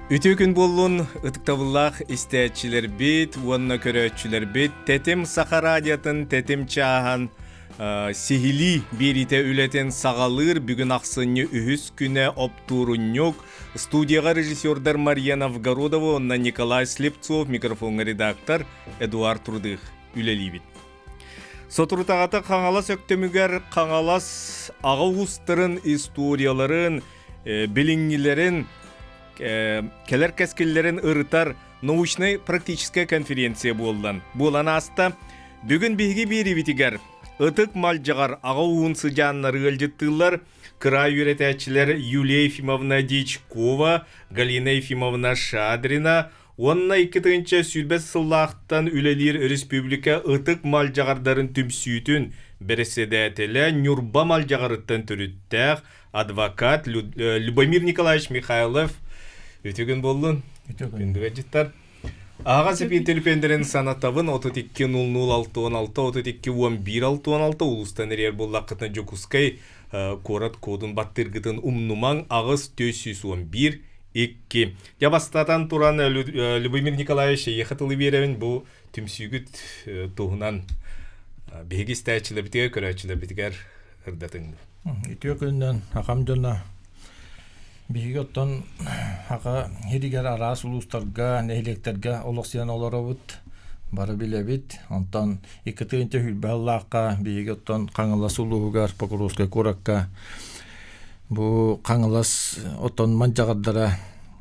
Үтүө күн буоллун, ытыктабыллаах истээччилэрбит уонна көрөөччүлэрбит Тэтим Саха радиотын Тэтим чааһан сиһилии биэриитэ үлэтин саҕалыыр бүгүн ахсынньы үһүс күнэ оптуурунньук студияҕа режиссердар Мария Новгородова уонна Николай Слепцов, микрофоҥҥа редактор Эдуард Рудых үлэлиибит. Соторутааҕыта Хаҥалас Өктөмүгэр Хаҥалас аҕа уустарын историяларын, билиҥҥилэрин, кэлэр кэскиллэрин ырытар научнай-практическая конференция буоллан буолан ааста. Бүгүн биһиги биэриибитигэр Ытык Малдьаҕар аҕа уун сыдьааннары ыалдьыттыыллар кыраай үөрэтээччилэр Юлия Ефимовна Дьячкова, Галина Ефимовна Шадрина уонна 2020 сыллаахтан үлэлиир республика Ытык Малдьаҕардарын түмсүүтүн бэрэссэдээтэлэ Ньурба Малдьаҕарыттан төрүттээх адвокат Любомир Николаевич Михайлов. Үтүө күн буоллун. Үтүө күн. Күндү ыалдьыттар. Аҕа сепин телефендерин санатабын 32 00 66 32 11 66 улуустан эрийэр буоллаххытына Дьокуускай куорат кодун баттыыргытын умнумаҥ аҕыс 411 2. Дьэ бастатан туран Любомир Николаевич эйиэхэ тылы биэрэбин бу түмсүүгүт туһунан биһиги истээччилэрбитигэр көрөөччүлэрбитигэр ырдатыҥ. Үтүө күнүнэн Хахам дьоно. Биһиги оттон Хаха сиригэр араас улуустарга, нэһилиэктэргэ олохсуйан олоробут. Бары билэбит. Онтон 2 тыһыынча сыллаахха биһиги оттон Хаҥалас улууһугар Покровскай куоракка бу Хаҥалас оттон мандьаҕардара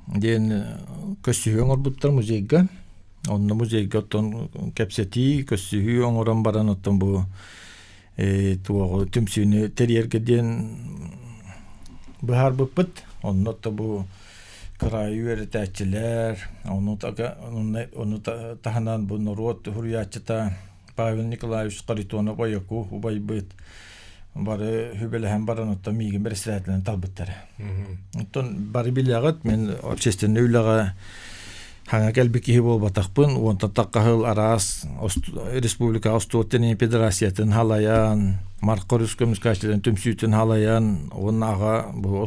диэн көрсүһүү оҥорбуттар музейга. Онно музейга оттон кэпсэтии, көрсүһүү оҥорон баран оттон бу туоҕу түмсүүнү тэрийэргэ диэн быһаарбыппыт. Онно то бу кыраайы үөрэтээччилэр, ону, ону таһынан бу норуот суруйааччыта Павел Николаевич Харитонов-Ойоку убайбыт бары сүбэлэһэн баран оттон миигин бэрэссэдээтэлинэн талбыттара. Оттон бары билэҕит, мин общественнай үлэҕэ хаҥа кэлбит киһи буолбатахпын, уонтан тахха сыл араас республикаҕа остуол федерациятын халайан, Марко Рус көмүскээччилэрин түмсүүтүн халайан, уонна аҕа бу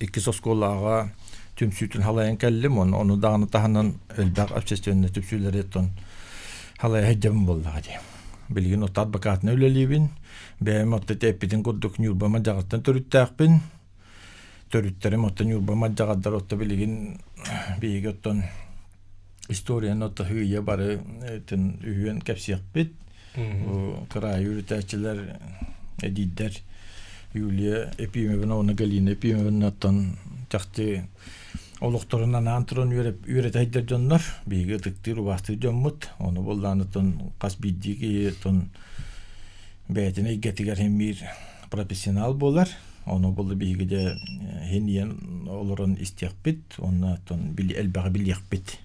иккис оскуолаҕа түмсүүтүн халайан кэллим, ону, ону даҕаны таһынан элбэх общественнай түмсүүлэри оттон халайа сылдьабын буоллаҕа дии. Билигин отто адвокатынан үлэлиибин. Бэйэм отто эппитин курдук Ньурба Мадьаҕыттан төрүттээхпин. Төрүттэрим отто Ньурба Мадьаҕардар отто билигин биһиги оттон историяны отто сыыйа бары үһүөн кэпсиэхпит. Кыраайы үөрэтээччилэр эдиийдэр Юлия Ефимовна уонна Галина Ефимовна оттон чахчы олохторун анаан туран үөрэтэ сылдьар дьоннор биһиги ытыктыыр убаастыыр дьоммут ону буоллаан оттон хас биирдии киһи оттон бэйэтин эйгэтигэр син биир профессионал буолар ону буолла биһиги дьэ син ийэн олорон истиэхпит уонна оттон элбэҕи билиэхпит.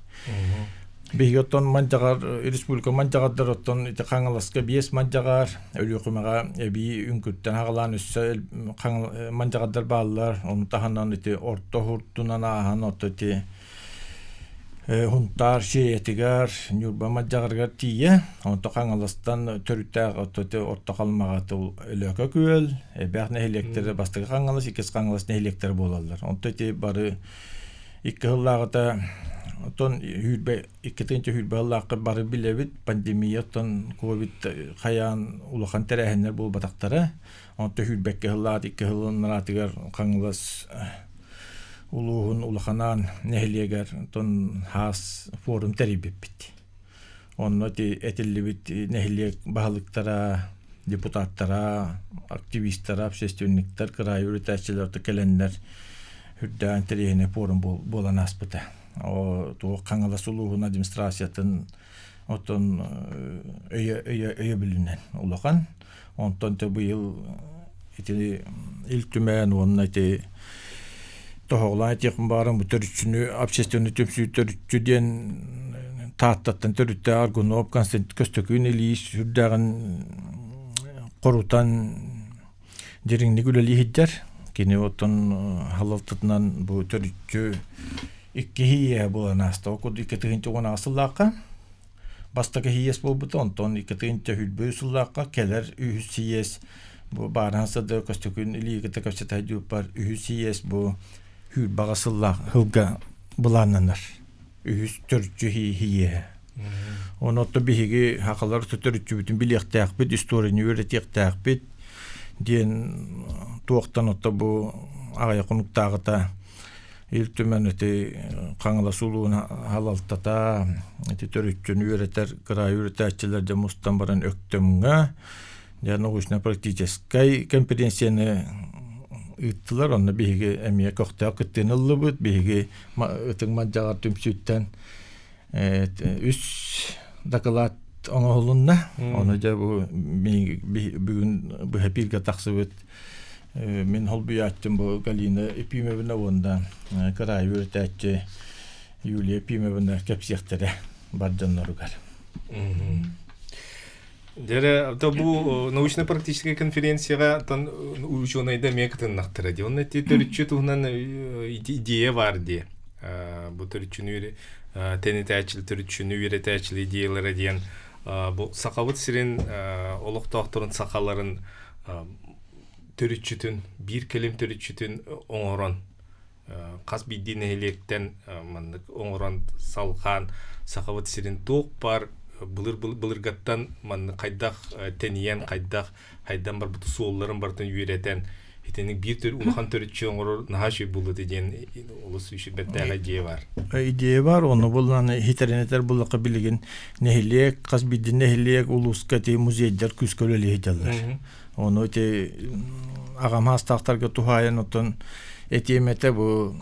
Биһиги оттон Мандьаҕар республика Мандьаҕардар оттон ити Хаҥаласка биэс Мандьаҕар, Өлүөхүмэҕэ эбии Үҥкүртэн аҕалаан өссө Мандьаҕардар бааллар. Ону таһынан ити Орто Һурдунан ааһан отто ити Һунтаар Сиэйэтигэр, Ньурба Мадьаҕарыгар тиийэ, онто Хаҥаластан төрүттээх отто ити Орто Халымаҕа Өлөөкө Күөл, Эбээх нэһилиэктэрэ бастакы Хаҥалас, иккис Хаҥалас нэһилиэктэрэ буолаллар. Онто ити бары Икки сыллааҕыта оттон сүүрбэ 2020 сыллаахха бары билэбит пандемия оттон ковид хайаан улахан тэрээһиннэр буолбатахтара. Онтон сүүрбэккэ сыллаат икки сылын Хаҥалас улууһун Улаханаан нэһилиэгэр оттон хаас форум тэрийбиппит. Онно ити этиллибит нэһилиэк баһылыктара, депутаттара, активистара, общественниктар, кыраайы үөрэтээччилэр кэлэннэр үрдээн интэриэһинэй пуорум буолан ааспыта. Туох Хаҥалас улууһун администрациятын оттон өйө өйө өйөбүлүнэн улахан. Онтон те быйыл ити Ил Түмэн уонна ити тоһоҕолоон этиэхпин баҕарам бу төрүччүнү общественный түмсүү төрүччү диэн Тааттаттан төрүттээх Аргунов Константин Көстөкүүн Ильич сүрдээҕин хорутан дириҥник үлэлии сылдьар. Кини оттон халалтытынан бу төрүччү икки ийэ буолан ааста. Ол курдук 2016 сыллаахха бастакы сийиэс буолбута, онтон 2023 сыллаахха кэлэр үһүс сийиэс бу баарыһан сады Көстөкүүн Илиигитэ кэпсэтэ сылдьыбыппар үһүс сийиэс бу сүүрбэҕэ сыллаах сылга. былааннанар. Үһүс төрүччү хиийиэһэ. Онон биһиги хахалар төрүччүбүтүн билиэхтээхпит, историяны үөрэтиэхтээхпит диэн туохтан ото бу аҕыйах хонуктааҕыта Ил Түмэн ити Хаҥалас улууһун халалтата ити төрүччүнү үөрэтэр кыраайы үөрэтээччилэр дьэ мустан баран Өктөмҥө дьэ научно-практическай конференцияны ыыттылар. Онно биһиги эмиэ көхтөөх кыттыыны ыллыбыт. Биһиги Ытык Мадьаҕар түмсүүттэн үс дакылаат оҥоһулунна. Ону дьэ бу бүгүн быһа эпииргэ тахсыбыт мин холбуйааччым бу Галина Епимовна уонна кыраайы үөрэтээччи Юлия Епимовна кэпсиэхтэрэ бар дьонноругар. Дьэрэ, то бу научно-практическай конференцияҕа тан учуонайда эмиэ кытыннахтара дии. Онно ити төрүччү туһунан идея бар дии. Бу төрүччүнү тэнитээччили төрүччүнү үөрэтээччили идеялара диэн бу Сахабыт сирин олохтоохторун сахаларын төрүччүтүн биир кэлим төрүччүтүн оҥорон хас биирдии нэһилиэктэн маннык оҥорон салҕаан Сахабыт сирин туох баар былыр былыргаттан маннык хайдах тэнийэн хайдах хайдан барбыт суолларын барытын үөрэтэн итинник биир төр улахан төрүччү оҥорор наһаа үчүгэй буолуо диэн олус үчүгэй идея бар. Идея бар, ону буллан хитэринэтэр буллака билигин нэһилиэк, хас биирдии нэһилиэк улууска ти музейдар күүскэ үлэлиһитэллэр. Ону ити аҕам хаастаахтарга туһаайан оттон этиэм этэ бу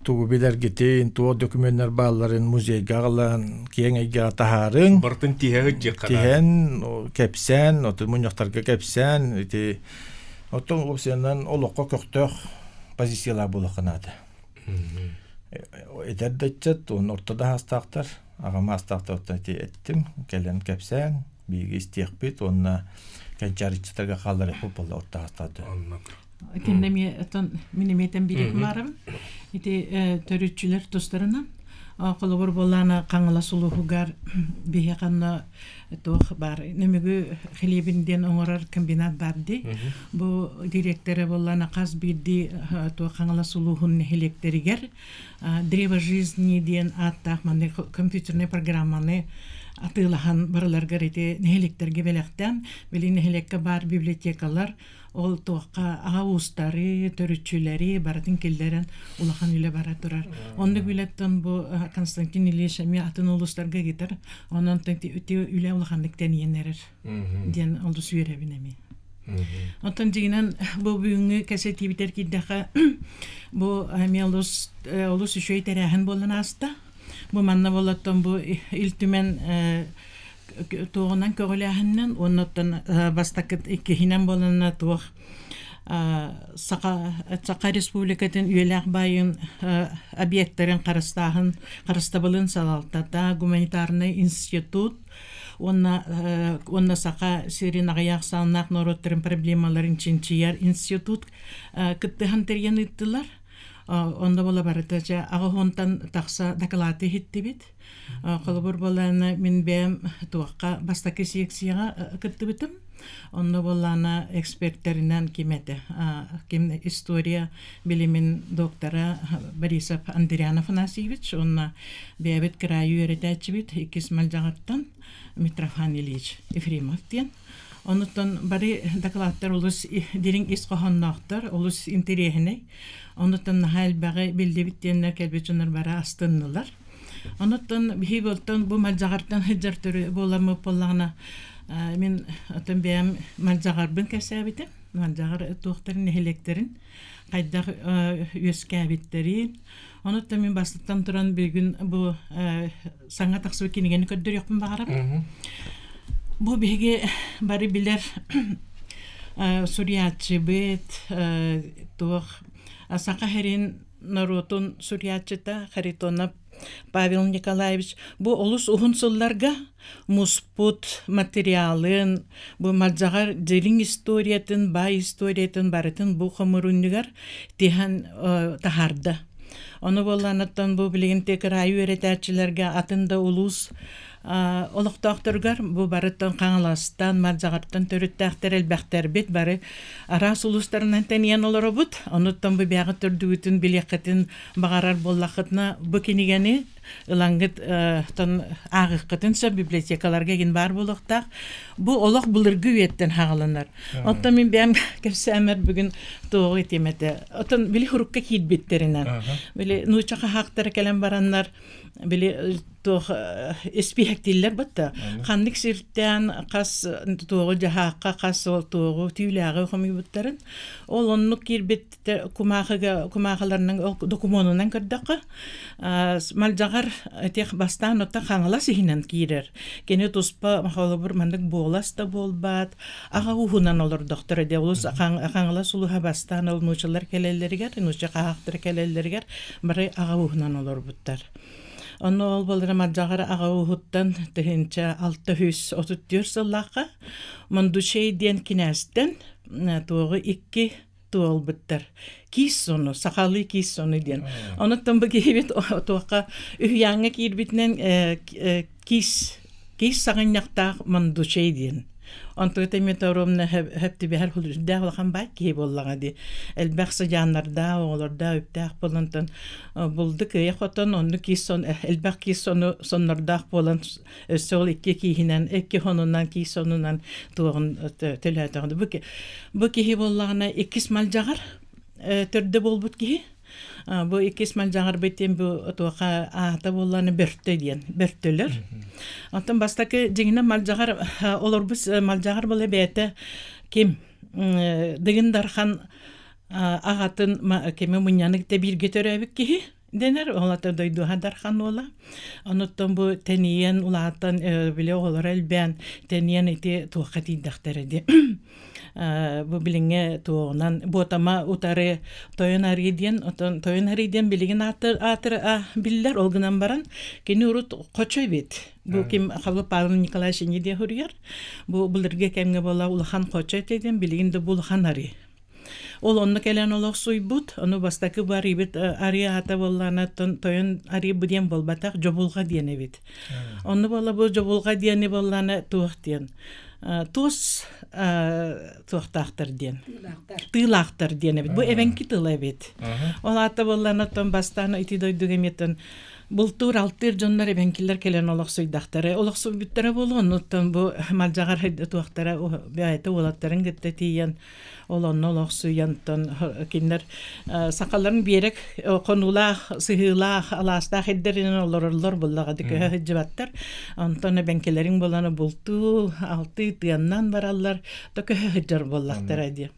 тугу билэргитин, туох докуменнар баалларын музейга аҕалан киэҥ эйгэҕэ таһаарыҥ. Барытын тиһэ Тиһэн, кэпсээн, оту мунньахтарга кэпсээн, ити оттон уопсайынан олоххо көхтөөх позициялаах буолуохха наада. Эдэр да ыччат, уонна орто да хаастаахтар, аҕам хаастаахтар ити эттим, кэлэн кэпсээн, биһиги истиэхпит уонна кэнчээриччитэргэ хаалларыахпыт буолла орто хаастаах Итиннэ эмиэ оттон мин эмиэ этэн биэриэхим баарабын. Ити төрүччүлэр тустарынан холобур буоллаана Хаҥалас улууһугар биһиэхэ онно туох баар Нөмүгү хлебин диэн оҥорор комбинат баар дии. Бу директора буоллаана хас биирдии туох Хаҥалас улууһун нэһилиэктэригэр Древо жизни диэн ааттаах маннык компьютернай программаны атыылаһан барыларгар ити нэһилиэктэргэ бэлэхтээн, били нэһилиэккэ баар библиотекалар ол туохха аҕа уустары, төрүччүлэри барытын киллэрэн улахан үлэ бара турар. Оннук үлэттэн бу Константин Ильич эмиэ атын улуустарга гитар, онон ити үлэ улаханнык тэнийэн эрэр диэн олус үөрэбин эмиэ. Оттон дьиҥинэн бу бүгүҥҥү кэпсэтиибитэр киирдэххэ бу эмиэ олус олус үчүгэй тэрээһин буолан ааста. Бу манна буолаттан бу Ил Түмэн туоҕунан көҕүлээһининэн уонна оттон бастакы иккиһинэн буоланна туох Саха Саха Республикатын үйэлээх баайын объектарын харыстааһын харыстабылын салалтата гуманитарнай институт уонна уонна Саха сирин аҕыйах ахсааннаах норуоттарын проблемаларын чинчийэр институт кыттыһан тэрийэн ыыттылар. Онно буола барыта дьэ аҕыс тахса дакылааты иһиттибит. Холобур буолаана мин бэйэм туохха бастакы секцияҕа кыттыбытым. Онно буоллаана экспертэринэн ким этэ? Ким история билимин доктора Борисов Андриан Афанасьевич уонна бэйэбит кыраайы үөрэтээччибит иккис Малдьаҕартан Митрофан Ильич Ефремов диэн. Онуттан бары дакылааттар олус дириҥ ис хоһоонноохтор, олус интэриэһинэй. Онуттан наһаа элбэҕи биллибит диэннэр кэлбит дьоннор бары астыннылар. Онуттан биһи буолтан бу Малдьаҕартан сылдьар төрү буоламмыт буоллаҕына мин оттон бэйэм Малдьаҕарбын кэпсээбитим. Малдьаҕар туохтарын нэһилиэктэрин хайдах үөскээбиттэрин. Онуттан мин бастатан туран бүгүн бу саҥа тахсыбыт кинигэни көрдөрүөхпүн баҕарабын. Бу биһиги бары билэр суруйааччыбыт туох Саха сирин норуотун суруйааччыта Харитонов Павел Николаевич бу олус уһун сылларга муспут материалын, бу Малдьаҕар дириҥ историятын, баай историятын барытын бу хомурунньугар тиһэн таһаарда. Ону буолланыттан бу билигин те кыраайы үөрэтээччилэргэ атын да улуус Олохтоохторугар бу барыттан Хаҥаластан, Мардьаҕартан төрүттээхтэр элбэхтэрбит бары араас улуустарынан тэнийэн олоробут. Онуттан бу бэйэҕит төрдүгүтүн билиэххитин баҕарар буоллаххытына бу кинигэни ылаҥҥыт тон ааҕыаххытын сөп библиотекаларга игин баар буолуохтаах. Бу олох былыргы үйэттэн хаҕаланар. Оттон мин бэйэм кэпсээмэр бүгүн туоҕу этиэм этэ. Оттон били хурукка киирбиттэринэн били нуучча хаһаактара кэлэн бараннар били туох испииһэктииллэр батта ханнык сиртэн хас туоҕу дьаһаахха хас ол туоҕу түүлээҕи хомуйбуттарын ол оннук киирбит кумаахыга кумаахыларынан ол докумуонунан көрдөххө малдьаҕар этих бастаан оттон Хаҥалас иһинэн киирэр кини туспа холобур маннык буолас да буолбаат аҕа ууһунан олордохторо дии олус Хаҥалас улууһа бастаан ол нуучалар кэлэллэригэр нуучча хаһаахтара кэлэллэригэр бары аҕа ууһунан олорбуттар. Онно ол буолара Мадьаҕар аҕа ууһуттан 1634 сыллаахха Мондучей диэн кинээстэн туоҕу икки туолбуттар. Киис сону, сахалыы киис сону диэн. Онуттан бу киһибит туохха үһүйээҥҥэ киирбитинэн киис киис саҕынньахтаах Мондучей диэн. Онтугата эмиэ торуомна хөп түбэһэр үрдээх улахан баай киһи буоллаҕа дии. Элбэх сыдьааннардаах, оҕолордоох, үптээх буолан булду кыайа хотон, онну киис сон элбэх киис сону соннордоох буолан өссө ол икки кииһинэн, икки хонунан киис сонунан туоҕун төлөөтөҕүнэ. Бу, бу киһи буоллаҕына иккис малдьаҕар төрдө буолбут киһи. Бу иккис малдьаҕарбыт диэн бу туоха аата буоллаҕына Бөртө диэн, Бөртөлөр. Оттон бастакы дьиҥинэн малдьаҕар олорбут малдьаҕар буола бэйэтэ ким Дыгын Дархан аҕатын кими мунньаны бииргэ төрөөбүт киһи дэнэр ол ата дойдуһа Дархан уола. Онуттан бу тэнийэн улаатан били оҕолоро элбээн тэнийэн ити туохха тиийдэхтэрэ дии. Бу билиҥҥи туоҕунан Буотама утары Тойон Арыы диэн отон Тойон Арыы диэн билигин аатыр аатыр биллэр ол гынан баран кини урут хочо эбит. Бу ким Хабы Павел Николаевич иньи диэн суруйар. Бу былыргы кэмҥэ буола улахан хочо этэ диэн билигин да бу улахан арыы. Ол онно кэлэн олохсуйбут, ону бастакы бу арыйбыт арыы аата буоллаҕына тойон арыы бу диэн буолбатах, дьобулҕа диэн эбит. Онно буола бу дьобулҕа диэни буоллаҕына туох диэн туос туохтаахтар диэн тыылаахтар диэн эбит. Бу эбэҥки тыла эбит. Ол аата буоллаҕына оттон бастаан ити дойдуга эмиэ бултуур алтыыр дьоннор эбэҥкилэр кэлэн олохсуйдахтара олохсуйбуттара буолуо оннуттан бу малдьаҕар туохтара бэйэтэ уолаттарын кытта тиийэн ол онно олохсуйантан кинилэр сахаларын биэрэк хонуулаах сыһыылаах алаастаах ирдэринэн олороллор буллаҕа көһө сылдьыбаттар онтон эбэҥкилэриҥ буолан бултуу алтыы тыаннан бараллар то көһө сылдьар буоллахтара дии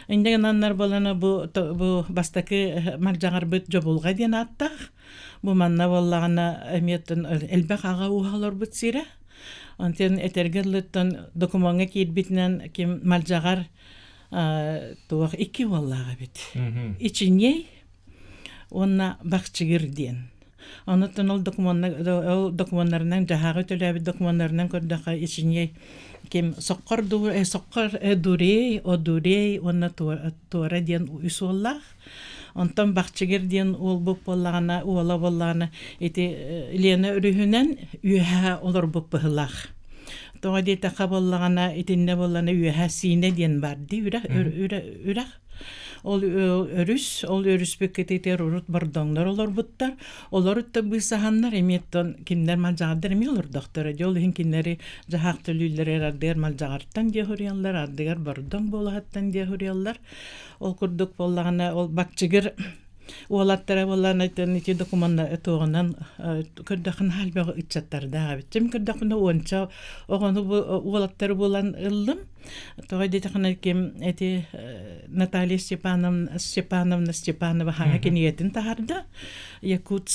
инньэ гынаннар буолана бу бу бастакы мардьаҕарбыт дьобулҕа диэн ааттаах Бу манна буоллаҕына эмиэ элбэх аҕа ууһа олорбут сирэ. Онтон этэргэ дылыттан докумуоҥҥа киирбитинэн ким Малдьаҕар туох икки уоллаах эбит. Ичиньей уонна Бахчыгыр диэн. Онуттан ол ол докумуоннарынан дьаһааҕы төлөөбүт докумуоннарынан көрдөххө Ичиньей ким Соккор Соккор Дурей, Одурей уонна Туора диэн үс уоллаах. Онтон Бахчыгыр диэн уолбут буоллаҕына, уола буоллаҕына ити Лена өрүһүнэн үөһэ олорбут быһыылаах. Тоҕо диэтэххэ буоллаҕына итиннэ буоллаҕына үөһэ Сиинэ диэн баар дии үрэх үрэх. Ол өрүс, ол өрүспүт кытыытыгар урут бордоҥнор олорбуттар. Олор да быысаһаннар эмиэ кинилэр малдьаҕардар эмиэ олордохторо. Дьэ ол иһин кинилэри дьаһаах төлүүллэригэр ардыгар малдьаҕартан диэ суруйаллар, ардыгар бордоҥ буолаһыттан диэ суруйаллар. Ол курдук буоллаҕына, ол бакчыгыр уолаттара буоллаҕына ити докумуонна туоҕунан көрдөххүнэ элбэх ыччаттардаах эбит. Чим көрдөхпүнэ уонча оҕону уолаттары булан ыллым. Тоҕо диэтэххинэ ким эти Наталья Степановна Степановна Степанова хаҥа кинигэтин таһаарда. Якут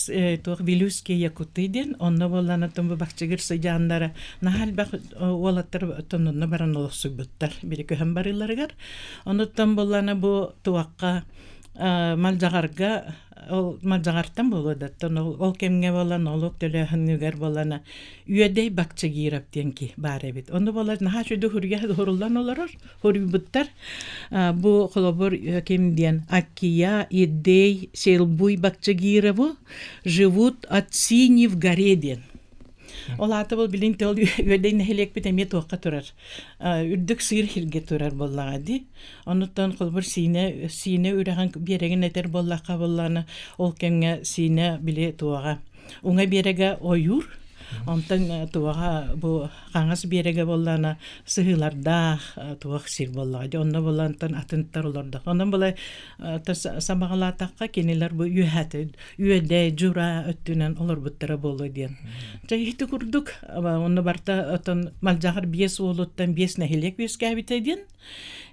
туох Вилюйские якуты диэн онно буоллаҕына бу бакчыгыр сыдьааннара наһаа элбэх уолаттар тоннонно баран олохсуйбуттар били көһөн барыыларыгар. Онуттан буоллаҕына бу туохха Малдьаҕарга ол Малдьаҕартан буолуо да оттон ол кэмҥэ буолан олук төлөөһүнүгэр буолана Үөдэй Бакчыгиров диэн киһи баар эбит. Ону буолар наһаа үчүгэй хуруйа хуруллан олорор, хуруйбуттар. Бу холобур ким диэн Акия, Едей, Селбуй Бакчыгирову живут от сини в горе диэн. Ол аата бұл билин тыл үөдэй нэһилиэкпит эмиэ туохха турар. Үрдүк сыыр сиргэ турар буоллаҕа дии. Онуттан холбур Сиинэ Сиинэ үрэҕин биэрэгин этэр буоллахха буоллаҕына ол кэмҥэ Сиинэ били туоҕа уҥа биэрэгэ ойуур онтон туоҕа бу хаҥас биэрэгэ буоллаҕына сыһыылардаах туох сир буоллаҕа дии онно буоллаҕына атынтар олордох онон була сабаҕалаатахха кинилэр бу үөһээтэ үөдэ дьура өттүнэн олорбуттара буолуо диэн дьэ ити курдук онно барта оттон Малдьаҕар биэс уолуттан биэс нэһилиэк үөскээбитэ диэн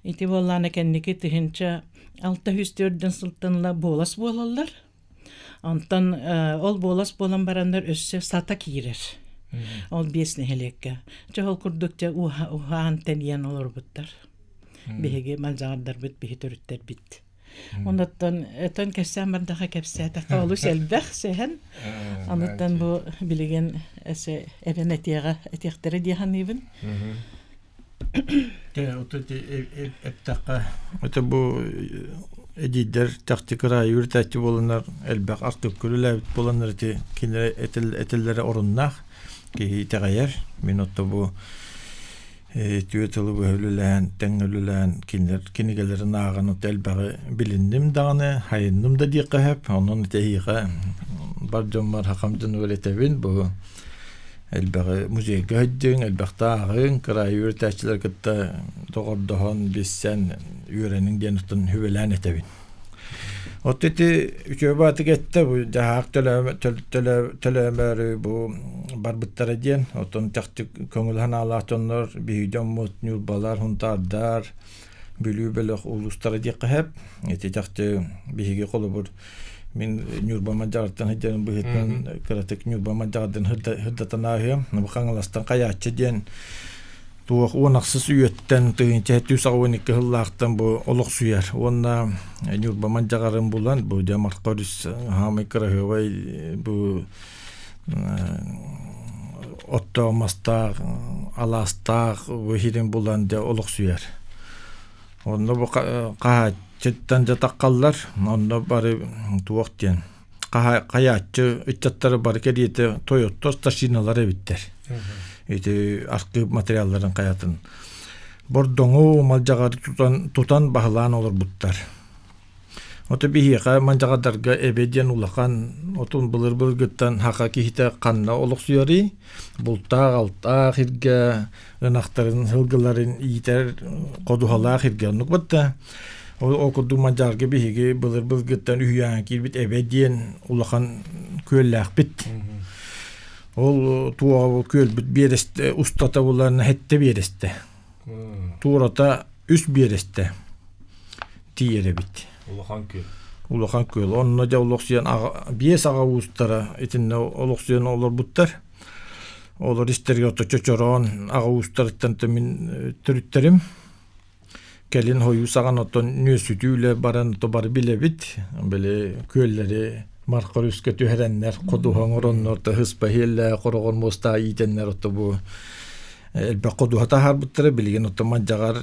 ити буоллаҕына кэнники 1604 сылтан ыла буолас буолаллар Онтон ол буолас буолан бараннар өссө сата киирэр. Ол биэс нэһилиэккэ. Дьэ ол курдук дьэ уһаан тэнийэн олорбуттар. Биһиги малдьаҕардарбыт, биһи төрүттэрбит. Онуттан өтөн кэпсээн бардаха кэпсээтэххэ олус элбэх сэһэн. Онуттан бу билигин эсе эбэн этиэҕэ этиэхтэрэ дии саныыбын. Дьэ, ото эттэххэ, это бу эдийдэр чахчы кыраайы үрдээччи буоланнар элбэх артык үлэлээбит буоланнар ити кинилэр этэллэрэ оруннаах киһи итэҕэйэр. Мин отто бу үтүө тылы быһа үлэлээн, тэҥҥэ үлэлээн кинилэр кинигэлэрин ааҕан ото элбэҕи билинним даҕаны, хайынным да диэххэ сөп. Онон ити эһиэхэ бар дьоммор хахам дьонугар этэбин бу элбэҕи музейга сылдьыҥ, элбэхтэ ааҕыҥ, кыраайы үөрэтээччилэри кытта доҕордоһон, билсэн, үөрэниҥ диэн оттон сүбэлээн этэбин. От ити үчүгэй баатык эттэ бу дьаһаах төлөөмөрү бу барбыттара диэн, оттон чахчы көҥүл санаалаах дьоннор биһиги дьоммут ньурбалар, хунтаардар, Бүлүү бөлөх улуустара диэххэ сөп. Ити чахчы биһиги холобур мин Ньурба Мадьаҕартан сылдьарын быһыытынан кыратык Ньурба Мадьаҕардан сырдатан ааһыам. Бу Хаҥаластан Хайааччы диэн туох уон ахсыс үйэттэн 1782 сыллаахтан бу олохсуйар уонна Ньурба Мадьаҕарын булан бу дьэ Марха өрүс хаамай кыраһыабай бу оттоох мастаах алаастаах бу сирин булан дьэ олохсуйар. Онно бу хаһааччыттан дьэ таххаллар, онно бары туох диэн хайааччы ыччаттары бары кэриэтэ тойоттор старшиналар эбиттэр. Ити архыып материалларын хайатын. Бордоҥу малдьаҕары тутан, тутан баһылаан олорбуттар. Ото биһиэхэ мандьаҕардарга эбэ диэн улахан отун былыр-былыргыттан саха киһитэ ханна олохсуйарый? Бултаах-алтаах иргэ, ынахтарын, сылгыларын иитэр ходуһалаах иргэ оннук батта. Ол курдук мандьаарга биһиги былыр-былыргыттан үһүйээн киирбит эбэ диэн улахан күөллээхпит. Ол туоҕа күөлбүт биэрэстэ устата булан сэттэ биэрэстэ. Туората үс биэрэстэ тиийэр эбит. Улахан күөл. Улахан күөл. Онно дьэ олохсуйан аҕа, биэс аҕа уустара итиннэ олохсуйан олорбуттар. Олор истэригэр ото чочороон аҕа уустарыттан мин төрүттэрим. Кэлин хойуу саҕан оттон нүөсүтүү үлэ баран ото бары билэбит. Били күөллэри Марха өрүскэ түһэрэннэр, ходуһа оҥороннор, ыспа иһиэллээх хороҕор муостаах иитэннэр ото бу элбэх ходуһа таһаарбыттара билигин оттон мадьаҕар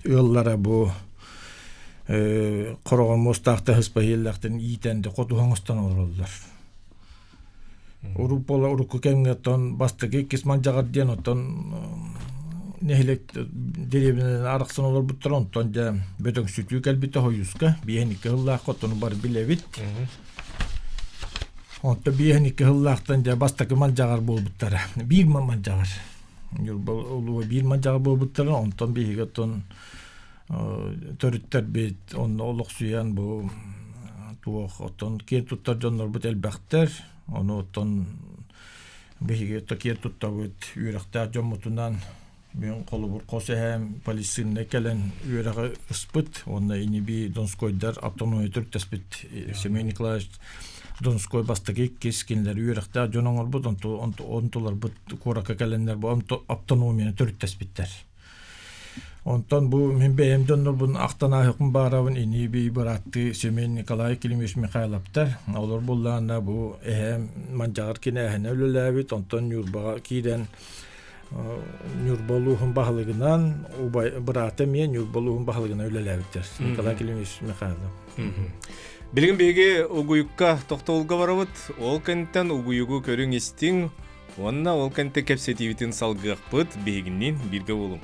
ыаллара бу хороҕор муостаахтан ыспаһиэллэхтэн иитэн ходуһа оҥостон олороллор. Урут буола урукку кэмҥэ оттон бастакы иккис мадьаҕар диэн оттон нэһилиэк дэриэбинэлэрин арахсан олорбуттар онтон дьэ бөтөҥсүтүү кэлбитэ хойууска биэһин икки сыллаахха оттону бары билэбит. Онто биэһин икки сыллаахтан дьэ бастакы малдьаҕар буолбуттара. Биир малдьаҕар. Ньурба улууһа биир малдьаҕар буолбуттара. Онтон биһиги оттон төрүттэрбит онно олохсуйан бу туох оттон киэн туттар дьоннорбут элбэхтэр. Ону оттон биһиги киэн туттабыт үөрэхтээх дьоммутунан Мин холобур хос эһээм полициннай кэлэн үөрэҕи ыспыт уонна ини-бии Донскойдар автономия төрүттэспит Семен Николаевич Донской бастакы иккис кинилэр үөрэхтээх дьон оҥорбут онтуларбыт куоракка кэлэннэр бу автономияны төрүттэспиттэр. Онтон бу мин бэйэм дьоннорбун ахтан ааһыахпын баарабын ини-бии бырааттыы Семен Николай Климович Михайловтар. Олор буллаҕына бу эһээм Мандьаҕар кинээһинэ үлэлээбит, онтон Ньурбаҕа киирэн Ньурба улууһун баһылыгынан, убай быраата эмиэ Ньурба улууһун баһылыгынан үлэлээбиттэр. Николай Климович Михайлов. Билигин биһиги угуйукка тохтобулга барабыт. Ол кэнниттэн угуйугу көрүҥ истиҥ уонна ол кэнниттэн кэпсэтиибитин салгыахпыт. Биһигинниин бииргэ буолуҥ.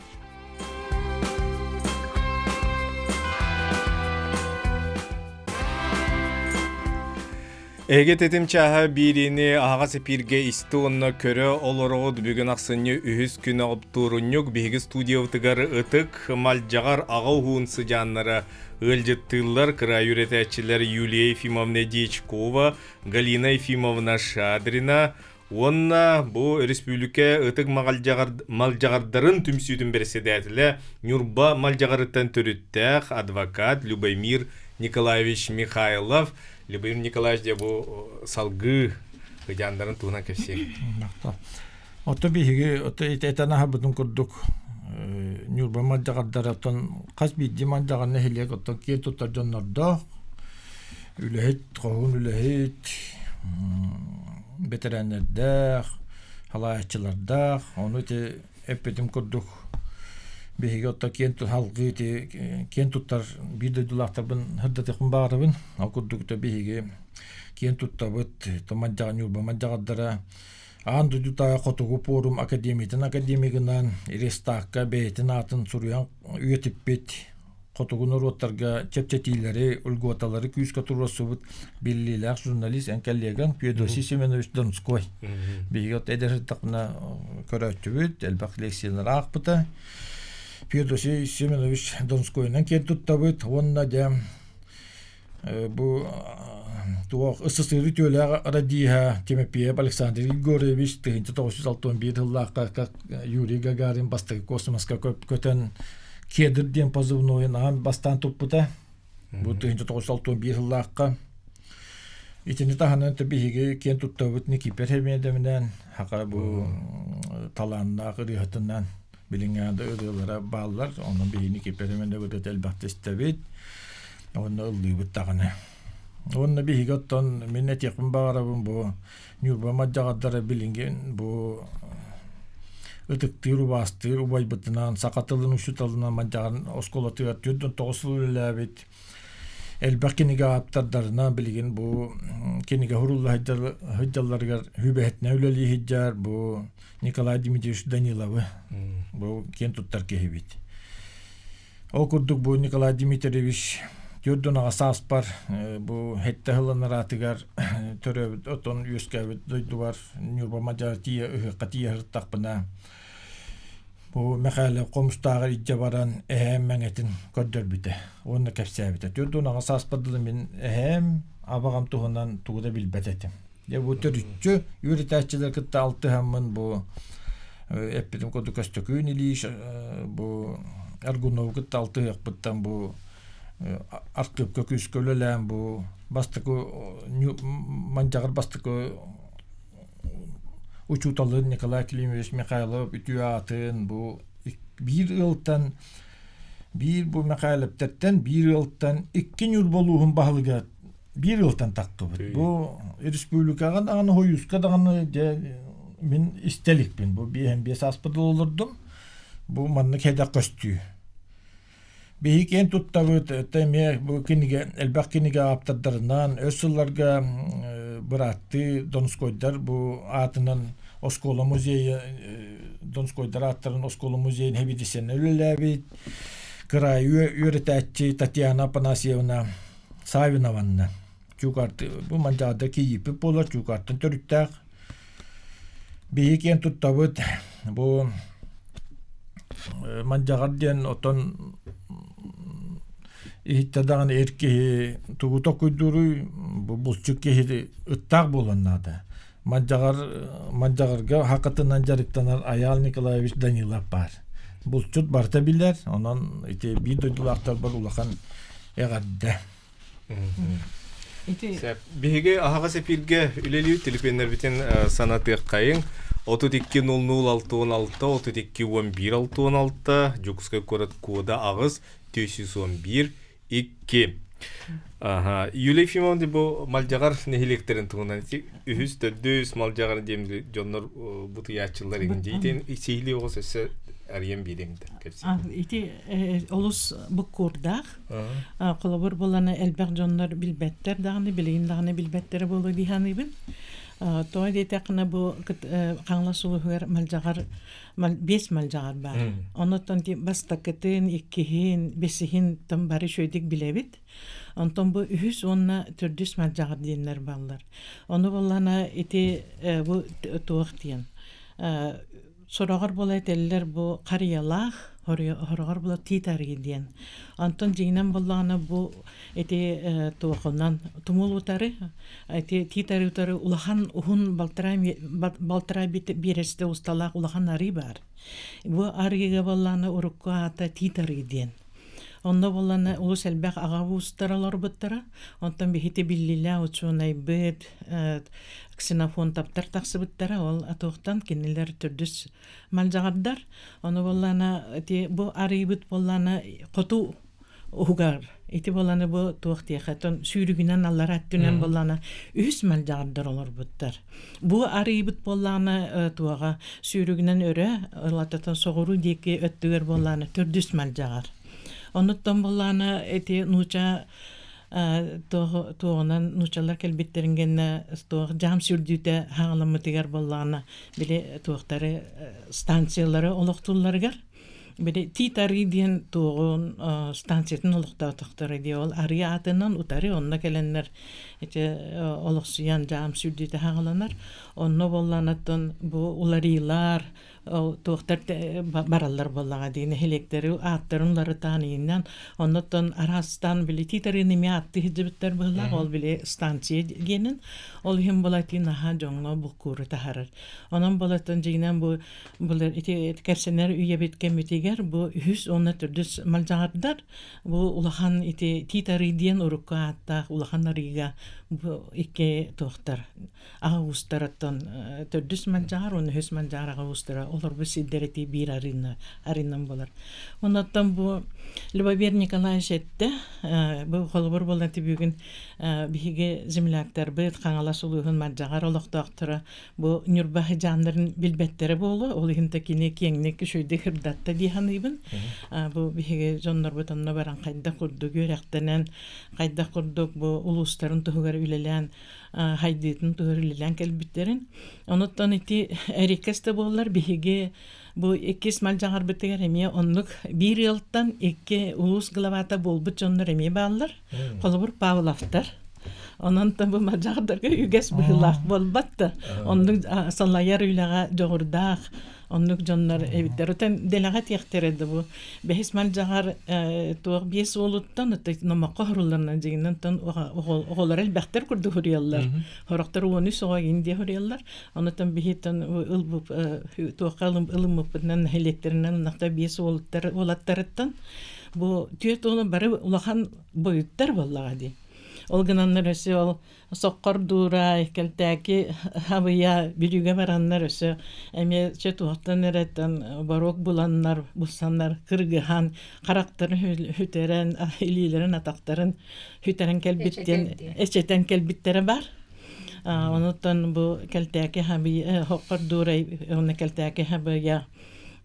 Эһиги тэтим чааһа биириини аһаҕас эпииргэ исти уонна көрө олороҕут. Бүгүн ахсынньы үһүс күнэ оптуорунньук биһиги студиябытыгар ытык Мальдьаҕар аҕа уһуун сыдьааннара ыалдьыттыыллар кыраайы үөрэтээччилэр Юлия Ефимовна Дьячкова, Галина Ефимовна Шадрина уонна бу өрөспүүбүлүкэ ытык малдьаҕардарын түмсүүтүн бэрэссэдээтэлэ Ньурба Малдьаҕарыттан төрүттээх адвокат Любомир Николаевич Михайлов. Любомир Николаевич дьэ бу салгыы ыдьаандарын туһунан кэпсиэҥ. Ото биһиги ото этэн аһарбытын курдук Ньурба малдьаҕардара оттон хас биирдии малдьаҕар нэһилиэк оттон киэн туттар дьоннордоох үлэһит, хоһуун үлэһит, бэтэрээннэрдээх, халаайаччылардаах, ону ити эппитим курдук биһиги оттон киэн халгыы ити киэн туттар биир дойдулаахтарбын сырдатыахпын баҕарабын. Ол курдук биһиги киэн туттабыт Мадьаҕа Ньурба мадьаҕардара Аан дойдутааҕы Хотугу пуорум академиятын академигынан Рестакка бэйэтин аатын суруйан үйэтиппит хотугу норуоттарга чэпчэтиилэри, льготалары күүскэ туруорсубут биллиилээх журналист эн коллегаҥ Феодосий Семенович Донской. Биһиги от эдэр сыттахпына көрөөччүбүт, элбэх лекциялары аахпыта. Феодосий Семенович Донскойунан киэн туттабыт уонна дьэ бу туох СССР үтүөлээх радииһа Тимофеев Александр Егорович 1961 сыллаахха Юрий Гагарин бастакы космоска көтөн Кедр диэн позывнойун аан бастаан туппута. Бу 1961 сыллаахха. Итини таһынан биһиги киэн туттабыт Никипер Хемедеминэн хака бу талааннаах ырыаһытынан билиҥҥи да ырыалара бааллар. Онон биһиги Никипер Хемедебит элбэхтэ истэбит. Уонна ыллыыбыт даҕаны. Уонна биһиги оттон мин этиэхпин баҕарабын бу Ньурба мадьаҕардара билиҥҥи бу ытыктыыр, убаастыыр убайбытынан, саха тылын учууталынан Мадьаҕарын оскуолатыгар 49 сыл үлэлээбит элбэх кинигэ ааптардарынан билигин бу кинигэ сурулла сылдьалларыгар сүбэһитинэн үлэлии сылдьар бу Николай Дмитриевич Даниловы бу киэн туттар киһибит. Ол курдук бу Николай Дмитриевич 48 сааспар бу сэттэ сылын араатыгар төрөөбүт отон үөскээбит дойдубар Ньурба Мадьаар тиийэ ыһыахха тиийэ сырыттахпына бу Мэхээлэ Хомустааҕар илдьэ баран эһээм мэҥэтин көрдөрбүтэ уонна кэпсээбитэ. 48 сааспар дылы мин эһээм абаҕам туһунан тугу да билбэт этим. Дьэ бу төрүччү үөрэтээччилэр кытта алтыһаммын бу эппитим курдук Көстөкүүн Ильич бу Аргунову кытта алтыһыахпыттан бу архыыпка күүскэ үлэлээн бу бастакы мандьаҕар бастакы учууталын Николай Климович Михайлов үтүө аатын бу биир ыалтан биир бу Михайловтартан биир ыалтан икки Ньурба улууһун баһылыга биир ыалтан тахтыбыт. Бу республикаҕа даҕаны, Хойууска даҕаны дьэ мин истэ иликпин. Бу биэһэн биэс ааспыт олордум. Бу маннык хэдэх көстүү. Биһи киэн туттабыт, эмиэ бу кинигэ элбэх кинигэ ааптардарынан өр сылларга бырааттыы Донскойдар бу аатынан оскуола музейа Донскойдар ааттарын оскуола музейын хэбидисэнэ үлэлээбит кыраайы үөрэтээччи Татьяна Апанасьевна Савинованна Чуукаарты бу Мандьаада кийииппит буолар Чуукаартан төрүттээх. Биһи киэн туттабыт бу Мандьаҕар диэн оттон иһиттэ даҕаны эр киһи тугу токуйдууруй бу булчут киһи ыттаах буолан наада. Мандьаҕар Мандьаҕарга хакатынан дьарыктанар Айаал Николаевич Данилов баар. Булчут барыта билэр, онон ити биир дойдулаахтарбар улахан эҕэрдэ. Ити Биһиги аһаҕас эпииргэ үлэлиир телефоннарбытын санатыаххайыҥ. 32 00 66 32 11 66 Дьокуускай куорат кода 8 411 2. Аха. Юлия Ефимовна бу Малдьаҕар нэһилиэктэрин туһунан үһүс, төрдүс Малдьаҕар диэн дьоннор бутуйааччылар иҥин дьиитин сиһилии оҕус өссө. арыйан биэриэҥ да кэпсиэ. Ити олус буккуурдаах. Холобур буолан элбэх дьоннор билбэттэр даҕаны, билигин даҕаны билбэттэрэ буолуо дии саныыбын. Тоҕо диэтэххинэ бу Хаҥалас улууһугар Малдьаҕар биэс малдьаҕар баар. Оннуттан бастакытын, иккиһин, бэсиһин тон бары үчүгэйдик билэбит. Онтон бу үһүс уонна төрдүс малдьаҕар диэннэр бааллар. Ону буоллаҕына ити бу туох диэн сороҕор буола этэллэр бу харыйалаах, хороҕор буола тиит арыы диэн. Онтон дьиҥинэн буоллаҕына бу ити туохунан тумул утары ити тиит арыы утары улахан уһун балтараа балтараа биэрэстэ усталаах улахан арыы баар. Бу арыыга буоллаҕына урукку аата тиит арыы диэн. Онно буоллаҕына олус элбэх аҕа уустара олорбуттара. Онтон биһити биллилээх учуонайбыт Ксенофонтовтар тахсыбыттара. Ол атуохтан кинилэр төрдүс малдьаҕардар. Ону буоллаҕына ити бу арыйбыт буоллаҕына хоту уһугар ити буоланы бу туох диэхэ сүүрүгүнэн аллара өттүнэн буоллаҕына үһүс малдьаҕардар олорбуттар. Бу арыйбыт буоллаҕына туоҕа сүүрүгүнэн өрө ылататан соҕуруу диэки өттүгэр буоллаҕына төрдүс малдьаҕар. Онуттан буоллаҕына ити нууча туоҕунан нуучалар кэлбиттэрин гэннэ туох дьаам сүрдүүтэ хаҥаламмытыгар буоллаҕына били туохтары станциялары олохтуулларыгар Били Тиит арыы диэн туоҕун станциятын олохтоотохторо дии ол арыы аатынан утары онно кэлэннэр ити олохсуйан дьаам сүрдүүтэ хаҕаланар онно буоллаанаттан бу уларыылар туохтар бараллар буоллаҕа дии нэһилиэктэри ааттарын уларытаан ииннэн оннуттан араастаан били Тиит арыыны эмиэ ааттыы сылдьыбыттар быһыылаах ол били станция диэнин ол иһин булатыы наһаа дьоҥҥо буккууру таһарар онон болаттан дьиҥинэн бу Былыр ити кэпсэнэр үйэбит кэммитигэр бу үһүс уонна төрдүс малдьаҕардар бу улахан ити Тиит арыы диэн урукку ааттаах улахан арыыга бу икки туохтар аҕа уустарыттан төрдүс малдьаҕар уонна үһүс малдьаҕар аҕа уустара олорбут сирдэр ити биир арыына арыынан буолар. Оннуттан бу Любовер Николаевич эттэ бу холобур буолан бүгүн биһиги земляктарбыт Хаҥалас улууһун Малдьаҕар олохтоохторо Бу Ньурба сыдьааннарын билбэттэрэ буолуо, ол иһин да кини киэҥник үчүгэйдик сырдатта дии саныыбын. Бу биһиги дьоннорбут онно баран хайдах курдук үөрэхтэнэн, хайдах курдук бу улуустарын туһугар үлэлээн, хайдыытын туһугар үлэлээн кэлбиттэрин. Онуттан ити эриккэс да буоллар биһиги бу иккис малдьаҕарбытыгар эмиэ оннук биир ыалтан икки улуус главата буолбут дьоннор эмиэ бааллар. Холобур, Павловтар. Онон бу мадьаардарга үгэс быһыылаах буолбат да. Оннук салайар үлэҕэ дьоҕурдаах оннук дьоннор эбиттэр. Отон дэлэҕэ тиэхтэрэ да бу. Бэһис малдьаҕар туох биэс уолуттан номоххо хоруllарынан дьиҥинэн оҕолор элбэхтэр курдук хуруйаллар. Хорохтор 13 оҕо Индия хуруйаллар. Онотон биһиттэн ылбып туохха ылыммыппытынан нэһилиэктэринэн ынахта биэс уолаттар уолаттарыттан бу түөрт уолу бары улахан бойуттар буоллаҕа дии. Ол гынаннар өссө ол соххор дуурай, кэлтээки абыйа бүлүүгэ бараннар өссө эмиэ чэ туохтан эрэттэн боруок буланнар, булсаннар кыргыһан, харахтарын сүтэрэн, илиилэрин, атахтарын сүтэрэн кэлбиттэн эчэтэн кэлбиттэрэ бар. Онуттан бу кэлтээки хабый хоххор дуурай уонна кэлтээки хабыйа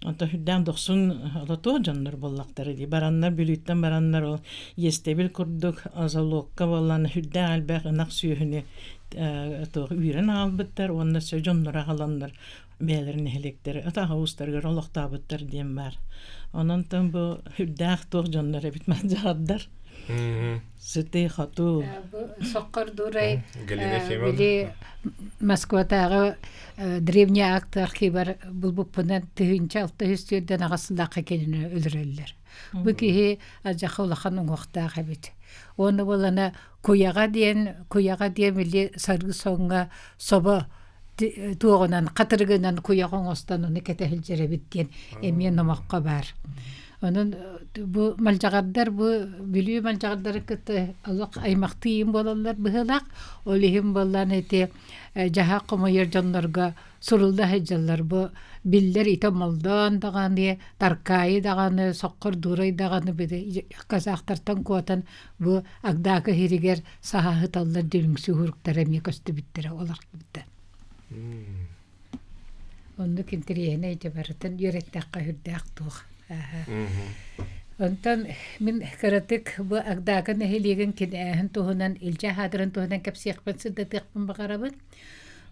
Онто сүрдээх дохсун олотуох дьоннор буоллахтара дии. Бараннар Бүлүүттэн бараннар ол иэстэбил курдук залогка буоллаан сүрдээх элбэх ынах сүөһүнү туох үүрэн аҕалбыттар уонна өссө дьонноро аҕаланнар бэйэлэрин нэһилиэктэрэ атаҕа уустарыгар олохтообуттар диэн баар. Онон бу сүрдээх туох дьоннор эбит мадьаардар. Сытыы-хотуу. Соккор Дурай били Москватааҕы древний акт архивар булбуппунан тыһыынча алта үс сүүрдэн аҕыс сыллаахха кинини өлөрөллөр. Бу киһи адьаха улахан уҥуохтаах эбит. Уонна буолана куйаҕа диэн куйаҕа диэн били сарыы соҥҥо собо туоҕунан хатырыгынан куйаҕа оҥостон ону кэтэһилдьэр эбит диэн эмиэ номоххо баар. Онон бу малдьаҕардар бу Бүлүү малдьаҕардары кытта олох аймахтыы буолаллар быһыылаах. Ол иһин буоллаан ити дьаһаах хомуйар дьоннорго сурулла сылдьаллар. Бу биллэр ити Молдоон даҕаны, Таркаайы даҕаны, Соххор Дуурай даҕаны били казахтартан куотан бу Агдаакы иһиригэр саһаһыталлар дүлүҥсү уһуруктара эмиэ көстүбүттэрэ олор кыбыта. Оннук интэриэһинэй дьэ барытын үөрэттэххэ сүрдээх туох. Онтон мин кыратык бу Агдаакы нэһилиэгин кинээһин туһунан илдьэ аһаадырын туһунан кэпсиэхпин сырдатыахпын баҕарабын.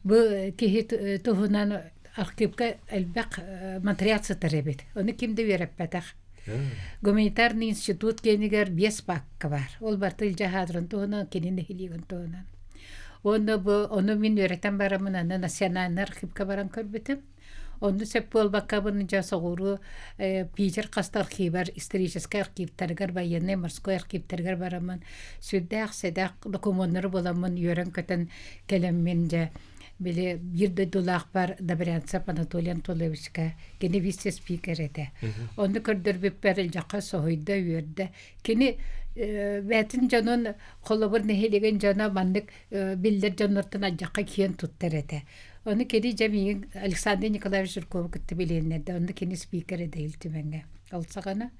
Бу киһи туһунан архивка элбэх материал сытар эбит. Ону ким да үөрэппэтэх. Гуманитарный институт киэнигэр биэс паакка баар. Ол барыта илдьэ аһаадырын туһунан, кини нэһилиэгин туһунан. Уонна бу ону мин үөрэтэн бараммын аны национальнай архивка баран көрбүтүм. Онно сөп буолбаккабын дьэ соҕуруу Питер хаста архивар историческай архивтарыгар военнай морской архивтарыгар бараммын сүрдээх сэдэх докумуоннары буламмын үөрэн-көтөн кэлэммин дьэ били биир дойдулаахпар Добрянцев Анатолий Анатольевичка кини вице-спикер этэ. Онно көрдөрбүппэр илдьэххэ соһуйда, үөрдэ. Кини бээтин дьонун холобур нэһилиэгин дьоно маннык биллэр дьоннортон алдьахха киэн туттар этэ. Ону кини дьэ миигин Александр Николаевич Жиркову кытта билиэннэрдэ. Онно кини спикер этэ Ил Түмэҥҥэ. Ол саҕана.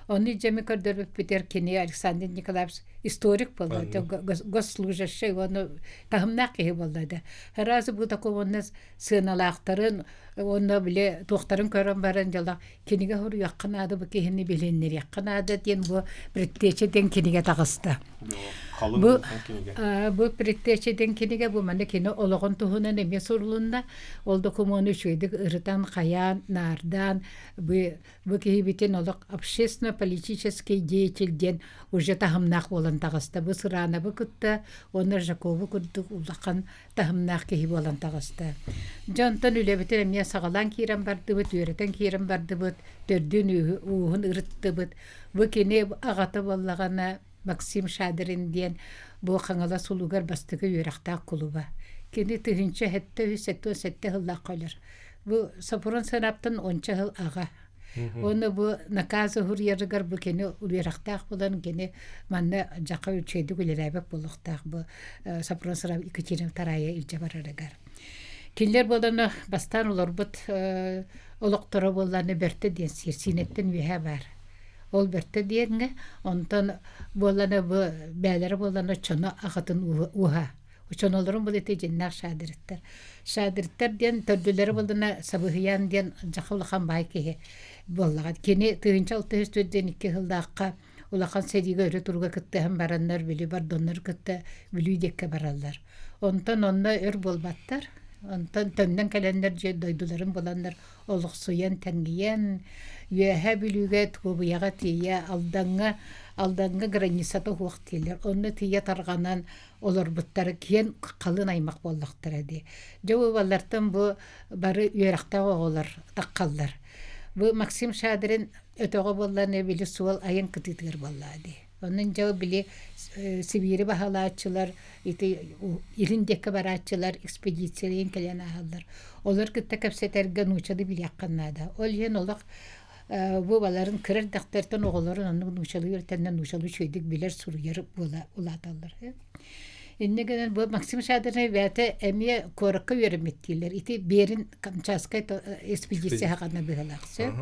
Ону дьэми көрдөрбүппүтэр кини Александр Николаевич историк буолла, госслужащий уонна таһымнаах киһи буолла да. Сразу бу докумуонна сыаналаахтарын уонна били туохтарын көрөн баран дьоло кинигэ суруйуохха наада бу киһини билиннэриэххэ наада диэн бу предтеча диэн кинигэ таҕыста. Бу бу предтеча диэн кинигэ бу манна кини олоҕун туһунан эмиэ сурулунна. Ол докумуону үчүгэйдик ырытан, хайаан, наардаан бу бу киһибитин олох общественно-политический деятель диэн уже таһымнаах буолан таҕыста. Бу Сыраанабы кытта уонна Жакову курдук улахан таһымнаах киһи буолан таҕыста. Дьэ онтон үлэбитин эмиэ саҕалаан киирэн бардыбыт, үөрэтэн киирэн бардыбыт, төрдүн ууһун ырыттыбыт. Бу кини аҕата буоллаҕына Максим Шадрин диэн бу Хаҥалас улуугар бастакы үөрэхтээх кулуба. Кини 1777 сыллаахха өлөр. Бу Сопрун Сынаптан онча сыл аҕа. Уонна бу наказ уһуруйарыгар бу кини үөрэхтээх буолан кини манна дьаха үчүгэйдик үлэлээбэт буолуохтаах бу Сопрун Сырап Екатерина Вторая илдьэ барарыгар. Кинилэр буолан бастаан олорбут олохторо буоллааны Бөртө диэн сир Сиинэттэн үөһэ баар. Ол Бөртө диэҥҥэ онтон буоллана бу бээлэрэ буоллана чоно аҕатын уһа Чонолорун был ити дьиннээх шаадырыттар. Шаадырыттар диэн төрдүлэрэ буоллана Сабыһыйаан диэн дьаха улахан баай киһи буоллаҕа. Кини 1604 диэн икки сыллаахха улахан сэриигэ өрө туруга кыттыһан бараннар Бүлүү бордоннор кытта Бүлүү диэккэ бараллар. Онтон онно өр буолбаттар. Онтон төннөн кэлэннэр дьиэ дойдуларын буланнар олохсуйан тэҥҥийэн Үөһээ Бүлүүгэ Туобуйаҕа тиийэ Алдаҥҥа Алдаҥҥа границата суох дииллэр. Онно тиийэ тарҕанан олорбуттара киэн халын аймах буоллахтара дии. Дьэ уоллартан бу бары үөрэхтээх оҕолор таххаллар. Бу Максим Шадрин өтөҕө буоллаҕына били суол айан кытыытыгар буоллаҕа дии. Онон дьэ били Сибиири баһылааччылар ити илин диэки барааччылар экспедициялыын кэлэн ааһаллар. Олор кытта кэпсэтэргэ нууччалыы билиэххэ наада. Ол иһин олох бу баларын кыра эрдэхтэртэн оҕолорун оннук нууччалыы үөрэтэннэр нууччалыы үчүгэйдик билэр, суруйар буола улааталлар. Инньэ гынан бу Максим Шадрин бэйэтэ эмиэ куоракка үөрэммит дииллэр. Ити Берин Камчатскай экспедиция хаҕана быһалаах сөп.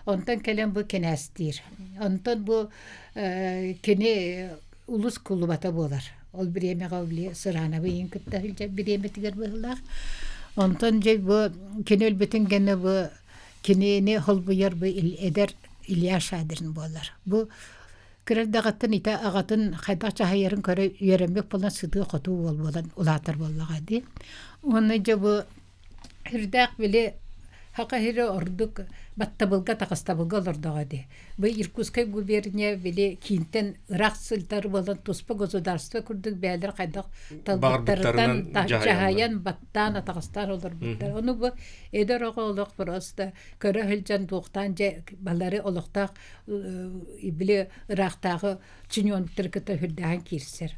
Онтон кэлэн бу кинээстиир. Онтон бу кини улус кулубата буолар. Ол бириэмэҕэ били Сыраанабы ийин кытта сылдьар бириэмэтигэр быһыылаах. Онтон дьэ бу кини өлбүтүн кэннэ бу Кинини холбуйар бу эдэр Илья Шадрин буолар. Бу кыра эрдэҕиттэн итэ аҕатын хайдах дьаһайарын көрө үөрэммит буолан сытыы-хотуу уол буолан улаатар буоллаҕа дии. Уонна дьэ бу үрдээх били Саха сирэ ордук баттабылга таҕыстабылга олордоҕо дии. Бу Иркутскай губерния били киинтэн ыраах сылдьар буолан туспа государство курдук бэйэлэр хайдах талбыттарыттан дьаһайан баттаан атаҕастаан олорбуттар. Ону бу эдэр оҕо олох просто көрө сылдьан туохтаан дьэ балары олохтоох били ыраахтааҕы чиновниктары кытта үрдээн киирсэр.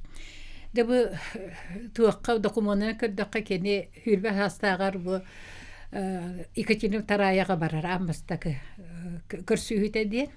Дьэ бу туохха докумуонунан көрдөххө кини сүүрбэ саастааҕар бу Екатерина Втораяҕа барар аан бастакы көрсүһүүтэ диэн.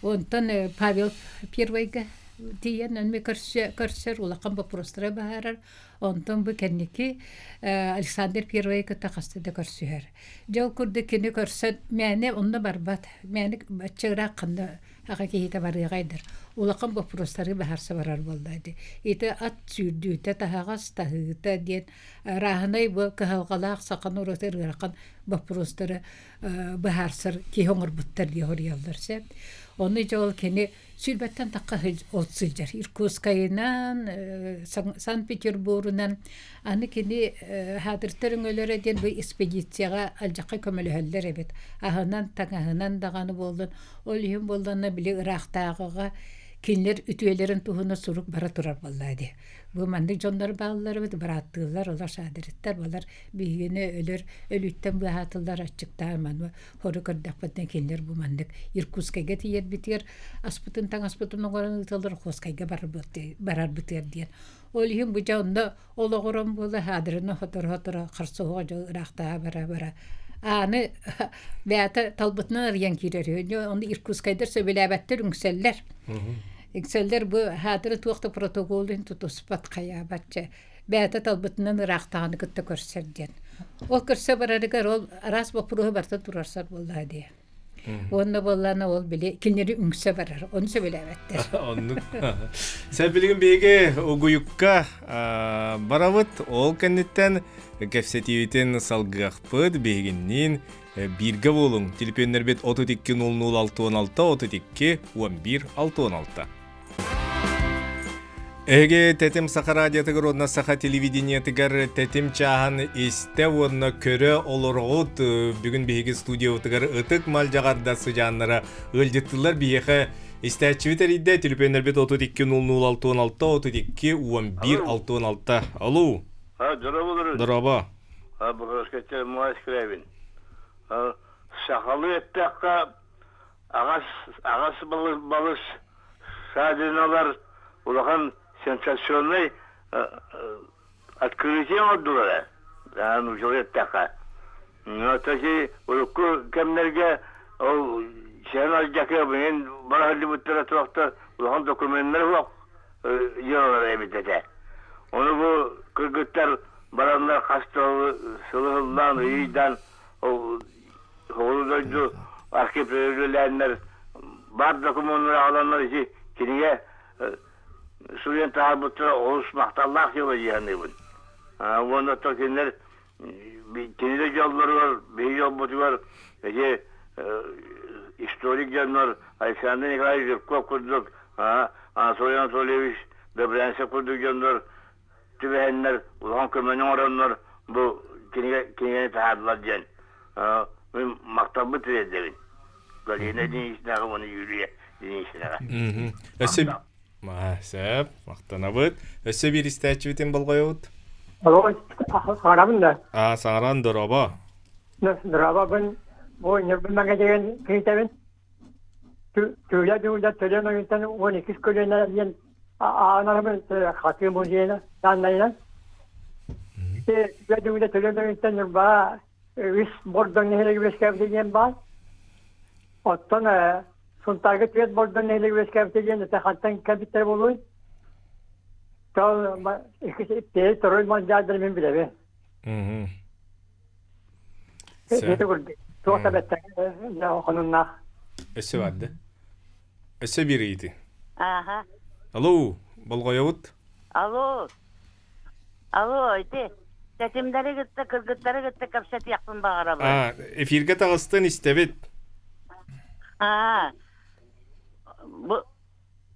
Онтон Павел Первойга. Тиийэн эмиэ көрсөр улахан боппуруостары быһаарар. Онтон бу кэнники Александр Первый кытта хаста да көрсүһэр. Дьэ ол курдук кини көрсөн мээнэ онно барбат. Мээнэ бачча ыраах ханна аҕа киһитэ барыаҕайдар. Улахан боппуруостары быһаарса барар буолла ди. Ити ат сүүрдүүтэ, таһаҕас таһыыта диэн арааһынай бу кыһалҕалаах саха норуотугар ыарахан боппуруостары быһаарсар киһи оҥорбуттар дии хоруйаллар сөп. Ону дьэ ол кини сүүрбэттэн тахха ол сылдьар. Иркутскайынан, Санкт-Петербурунан аны кини хаадыртар өҥөлөрө диэн бу экспедицияҕа алдьархай көмөлөһөллөр эбит. Аһынан, таҥаһынан даҕаны буоллун. Ол иһин буоллаҕына били ыраахтааҕыга кинилэр үтүөлэрин туһунан сурук бара турар буоллаа дии. Бу маннык дьоннор бааллар эбит, бырааттыылар, олор саадырыттар, балар биһигини өлөр өлүүттэн быыһаатылар, аччыктаан маны хору көрдөхпүтүнэ кинилэр бу маннык Иркутскайга тиийэрбитигэр аспытын таҥаспытын оҥорон ыыталлар Охотскайга барарбытыгар диэн. Ол иһин бу дьэ онно олоҕуран буола хаадырына сотору-сотору харсыһыа дьол ыраахтааҕа бара-бара ааны бэйэтэ талбытынан арыйан киирэр үһү. Ону Иркутскайдар сөбүлээбэттэр үҥсэллэр. Үҥсэллэр бу хаадыры туох да протоколун тутуспат хайаабат чэ бэйэтэ талбытынан ыраахтааҕыны кытта көрсөр диэн. Ол көрсө барарыгар ол араас боппуруоһу барытын туруорсар буоллаҕа дии. Уонна буоллаана ол били кинилэри үҥсэ барар, ону сөбүлээбэттэр. Оннук. Сэ билигин биһиги угуйукка барабыт. Ол кэнниттэн кэпсэтиибитин салгыахпыт. Биһигинниин бииргэ буолуҥ. Телефоннэрбит 32 00 66 32 11 66. Эһиги Тэтим Саха радиотыгар уонна Саха телевидениетыгар Тэтим чааһын истэ уонна көрө олороҕут. Бүгүн биһиги студиябытыгар ытык малдьаҕарда сыдьааннара ыалдьыттылар биһиэхэ истээччибит эрийдэ. Телефоннэрбит 32 00 66 32 11 66. Алло. Дорообо. Дорообо. Бухарскайтан Муай Скрябин. Сахалыы эттэххэ аҕас аҕас балыс Саввиналар улахан сенсационнай открытие оҥордулар ээ, нууччалыы эттэххэ. Таки урукку кэмнэргэ ол Сен Алдьакы билигин бара сылдьыбыттара туохта улахан докуменнар суох дьыалалара эбит этэ. Ону бу кыргыттар бараннар хас сылы сыллаан ыйдаан ол Хоту дойду архипеллээннэр баар докумуоннары аҕаланнар ити кинигэ суруйан таһаарбыттара олус махталлаах дьыала дии саныыбын. Уонна оттон кинилэр кинилэр дьоллоругар, биһиги дьолбутугар ити историк дьоннор Александр Николаевич Жирков курдук, Анатолий Анатольевич Добрянцев курдук дьоннор түбэһэннэр улахан көмөнү оҥороннор бу кинигэ кинигэни таһаардылар диэн мин махталбын тириэрдэбин Галина Ильиничнаҕа уонна Юлия Ильиничнаҕа. Өссө сөп, махтанабыт. Өссө биир истээччибитин болҕойобут. Алло, саҥарабын да? Аа, саҥаран дорообо. Дорообо, бу Ньурбун магазин киһитэбин. Түүлэ дуулда төлөн ойунтан 12 көлүөнэ диэн аанарабын хатыы музейна дааннайынан. Түүлэ дуулда төлөн ойунтан Ньурбаа үс бордоҥ нэһилиэгэ үөскээбитэ диэн баар. Оттон Сунтаарга түөрт бордоҥ нэһилиэгэ үөскээбитэ диэн этэ хантан кэлбиттэрэ буолуой? Тол иккис второй мандьаардары мин билэбин. Туох да бэттэ хонуннаах. Өссө барды. Өссө биир ыйытыы. Ааха. Алло, болҕойобут. Алло. Алло, ити тэтимнэри кытта, кыргыттары кытта кэпсэтиэхпин баҕарабын. А, эфиргэ таҕыстын истэбит. Аа. Бу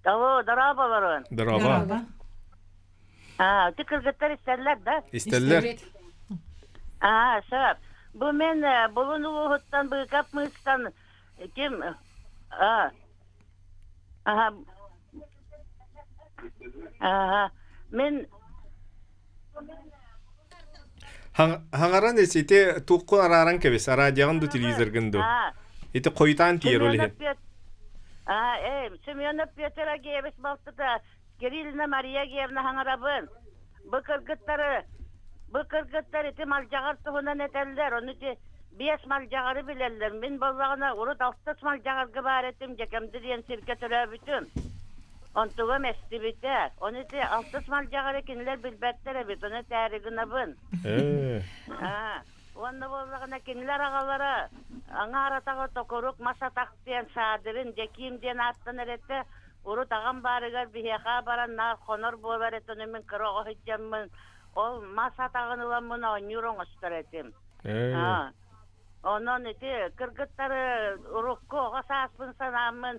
Алло, дорооболорун. Дорообо. Аа, ити кыргыттар истэллэр да? Истэллэр. Аа, сөп. Бу мен Булун улууһуттан Быыкап мыыстан ким аа аха аха мен Хаҥаран ити туоххун арааран кэбис, араадьаҕын ду телевизоргын ду. Ити хойутаан тиийэр ол иһин. Аа, э, Семенов Петр Агеевич балтыта Кириллина Мария Геевна хаҥарабын. Бу кыргыттары, бу кыргыттар ити малдьаҕар туһунан этэллэр, ону ити биэс малдьаҕары билэллэр. Мин буоллаҕына урут алтыс малдьаҕарга баар этим, Дьэкэмди диэн сиргэ төрөөбүтүм. Онтугам эстибитэ. Ону ити алтыс малдьаҕары кинилэр билбэттэр эбит, ону этээри гынабын. Ээ. Аа, уонна буоллаҕына кинилэр аҕалара аҥаар атаҕа токурук мас атах диэн Саадырын Дьэкиим диэн ааттанар этэ. Урут аҕам баарыгар биһиэхэ баран наар хонор буолар этэ, ону мин кыра оҕо сылдьаммын ол мас атаҕын ыламмын оонньуур оҥостор этим. Ээ. Аа, онон ити кыргыттары урукку оҕо сааспын санааммын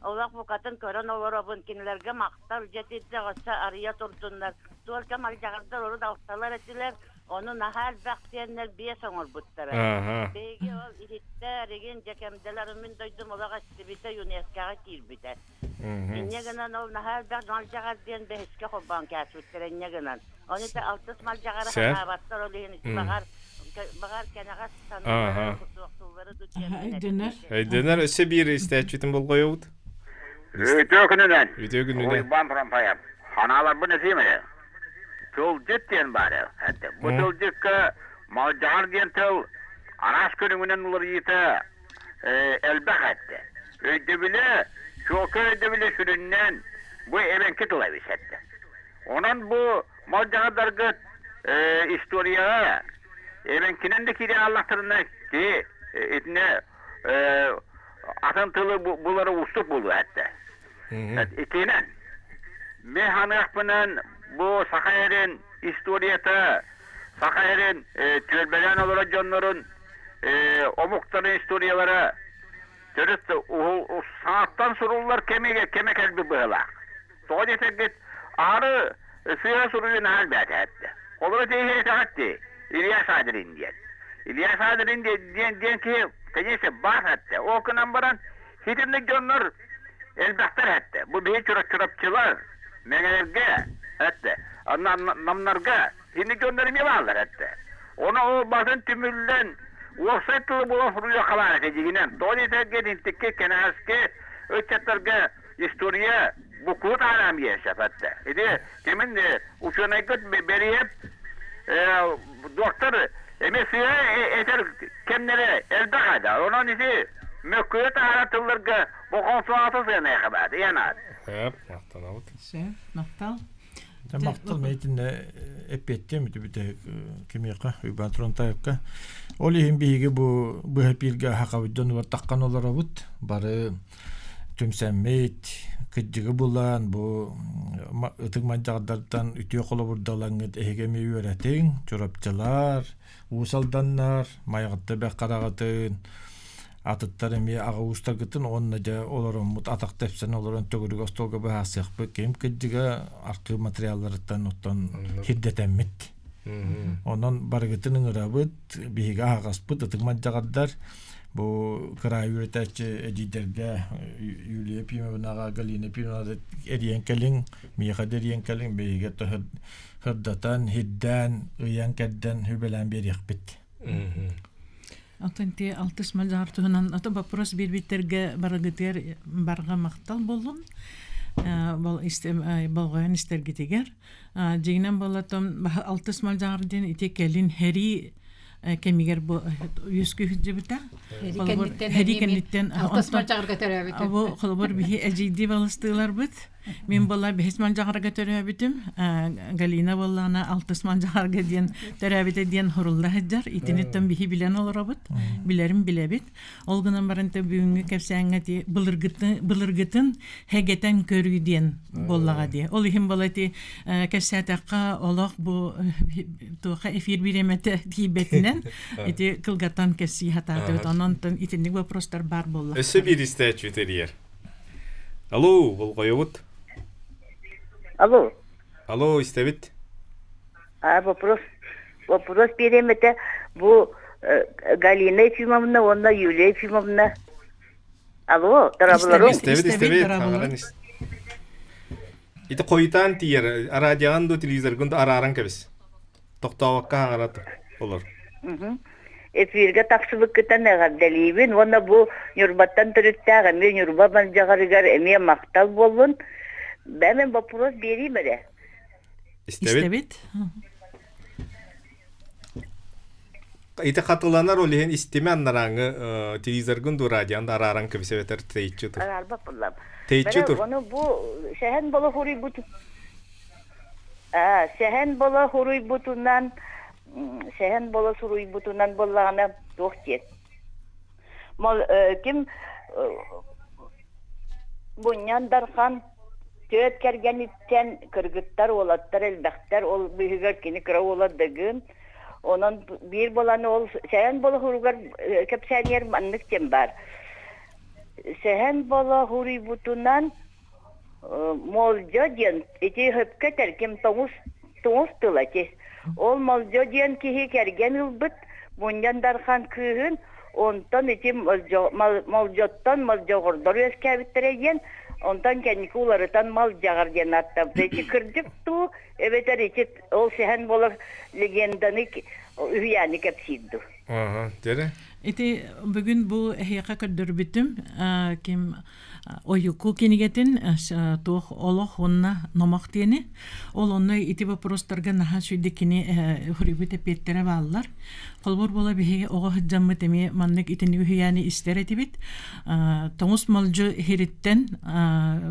олох букатын көрөн олоробун, кинилэргэ махтал дьэ өссө арыйа турдуннар. Только малдьаҕардар урут алталар этилэр, ону наһаа элбэх диэннэр биэс оҥорбуттара. Ааһа. Биһиги ол иһиттэр, игин дьэкэмдэлэр мин дойдум олох эстибитэ, ЮНЕСКОҕа киирбитэ. Инньэ гынан ол наһаа элбэх малдьаҕар диэн бэһискэ холбоон кээспиттэрэ инньэ гынан. Ону ити алтыс малдьаҕары Сэ. санаабаттар, ол иһин баҕар баҕар кэнэҕэс Ааһа. саныыллары, суохтууллары тутуйаммын Өйдөнөр. эппитим. Өйдөнөр өссө биир истээччитин болҕойобут. Үтүө күнүнэн. Үтүө күнүнэн. Уйбаан Фрампаев. Ханааларбын этиим эрэ. Тылдьыт диэн баар этэ. Бу тылдьыкка малдьаҕар диэн тыл араас көрүҥүнэн уларыйыыта элбэх этэ. Өйдөбүлэ, чуолкай өйдөбүлэ сүрүннээн бу эбэҥки тыла эбит этэ. Онон бу малдьаҕардаргыт историяҕа эбэҥкинэн да киирэн аллахтарына киһи итинэ атын тылы булара уустук буолуо этэ. Итинэн мен ханыахпынан бу саха эрин историята саха эрин түөлбэлээн олорор дьоннорун омуктарын историялара төрүт саҥаттан суруллар кэмигэ кэмэ кэлбит быһыылаах. Тоҕо диэтэргит, аһары сыыһа суруйуу наһаа элбээтэ эттэ. Олору тииһи этэҕит Илья Садрин диэн. Илья Садрин диэн диэн киһи, конечно, баар эттэ. Ол гынан баран, хитинник дьоннор элбэхтэр эттэ. Бу биһи чурапчылар, мэҥэлэргэ эттэ, намнарга хитинник дьоннор эмиэ бааллар эттэ. Ону ол батын түмүллэн, уопсай тылы булан суруйуохха баар этэ дьигинэн. Тоҕо диэтэргэ, интикки, кэнэҕэски ыччаттарга история буквы таараам иэсэпэтте. Ити кимин учуонайгыт Бериев доктор эмиэ сыа этэр кэмнэрэ элбэх ада. Онон ити мөккүө таһара тылларга бохонсуата сыаныаха баат. Ианаат. Хөп, мактанабыт. Сөп, мактал. Мактал мейтинне эппиэттиэм үтүбүтэ кимиэхэ Уйбаан Турантаевка. Ол иһин биһиги бу быһа хакабыт дьонугар таххан олоробут. Бары түмсэммит, кыдьыгы булан, бу ытык мадьаҕардартан үтүө холобурдалаҥҥыт эһиги эмиэ үөрэтиҥ, чурапчылар, уус алданнар, майаҕатта бэх хараҕытын, атыттар эмиэ аҕа уустаргытын уонна дьэ олороммут атах тэпсэн олорон төгүрүк остуолга быһаарсыахпыт ким кыдьыга архыып материалларыттан оттон хирдэтэммит. Онон барыгытын ыҥырабыт, биһиги аһаҕаспыт ытык мадьаҕардар Бу кыраайы үөрэтээччи эдьиийдэргэ Юлия Пимовнаҕа, Галина Пимовнаҕа эрийэн кэлиҥ, миэхэ да эрийэн кэлиҥ, биһиги сырдатан, сирдээн, ыйан-кэрдэн, сүбэлээн биэриэхпит. Оттон ти алтыс мадьаар туһунан ото вопрос биэрбиттэргэ барыгытыгар барҕа махтал буоллун. Бол болҕойон истэргитигэр. Дьиҥинэн буоллатым алтыс мадьаар диэн ити кэлин һэрии кэмигэр бу үөскүү сылдьыбыта. Һэрии кэнниттэн алтыс мадьаарга төрөөбүтүм. Бу холобур биһи эдьиийдии балыстыыларбыт. Мин буолла бэһис мандьаҕарга төрөөбүтүм. Галина буоллаҕына алтыс мандьаҕарга диэн төрөөбүтэ диэн хорулла сылдьар. Итиниттэн биһи билэн олоробут. Билэрим билэбит. Ол гынан баран бүгүҥҥү кэпсээҥҥэ ти былыргытын былыргытын хэгэтэн көрүү диэн буоллаҕа дии. Ол иһин буола ити кэпсээтэххэ олох бу туоха эфир бириэмэтэ тиийбэтинэн ити кылгатан кэпсии сатаатыбыт. Онон итинник вопростар баар буолла. Өссө биир истээччи тэрийэр. Алло, болҕойобут. Алло. Алло, истэбит. А, вопрос, вопрос биэриэм этэ. Бу Галина Ефимовна уонна Юлия Ефимовна. Алло, тарабыларым. Истэбит, истэбит. Ити хойутаан тиийэр, радиоҕын ду телевизоргын ду арааран кэбис. Тохтообокко хаҥарат олор. Эфиргэ тахсыбыккытан эҕэрдэлиибин уонна бу Ньурбаттан төрүттээх эмиэ Ньурба балдьаҕарыгар эмиэ махтал буоллун. Бэйэм боппуруос биэриим эрэ. Истэбит. Истэбит. Ити хатыланар ол иһин истимэ аннарааҥы телевизоргын дуу радионы арааран кэбисэбэтэр тэйиччи тур. Араарбат буллам. Тэйиччи Бэрэ тур. ону бу сэһэн боло хуруйбут сэһэн боло хуруйбутунан сэһэн боло суруйбутунан буоллаҕына туох диэн. Мол ким Мунньан Дархан түөрт кэргэниттэн кыргыттар, уолаттар элбэхтэр. Ол быыһыгар кини кыра уола Дыгын. Онон биир буолан ол Сэһэн Болоһуругар кэпсээнигэр маннык диэн баар. Сэһэн Болоһуруйбутунан Молдьо диэн ити хөпкө этэр ким тоҥус тоҥус тыла ити. Ол Молдьо диэн киһи кэргэн ылбыт Мунньан Дархан кыыһын онтон ити Молдьоттон Молдьоҕордор үөскээбиттэрэ диэн онтон кэнники уларытан Малдьаҕар диэн ааттаабыта. Ити кырдьык дуу эбэтэр ити ол сэһэн буолар легенданы үһүйээни кэпсиир дуу? Ага, дьэрэ. Ити бүгүн бу эһиэхэ көрдөрбүтүм ким Ойуку кинигэтин туох олох уонна номох диэни. Ол онно ити вопростарга наһаа сүрдэ кини хоруйбут эппиэттэрэ бааллар. Холобур буола биһиги оҕо сылдьаммыт эмиэ маннык итинник үһүйээни истэр этибит. Тоҥус малдьы иһириттэн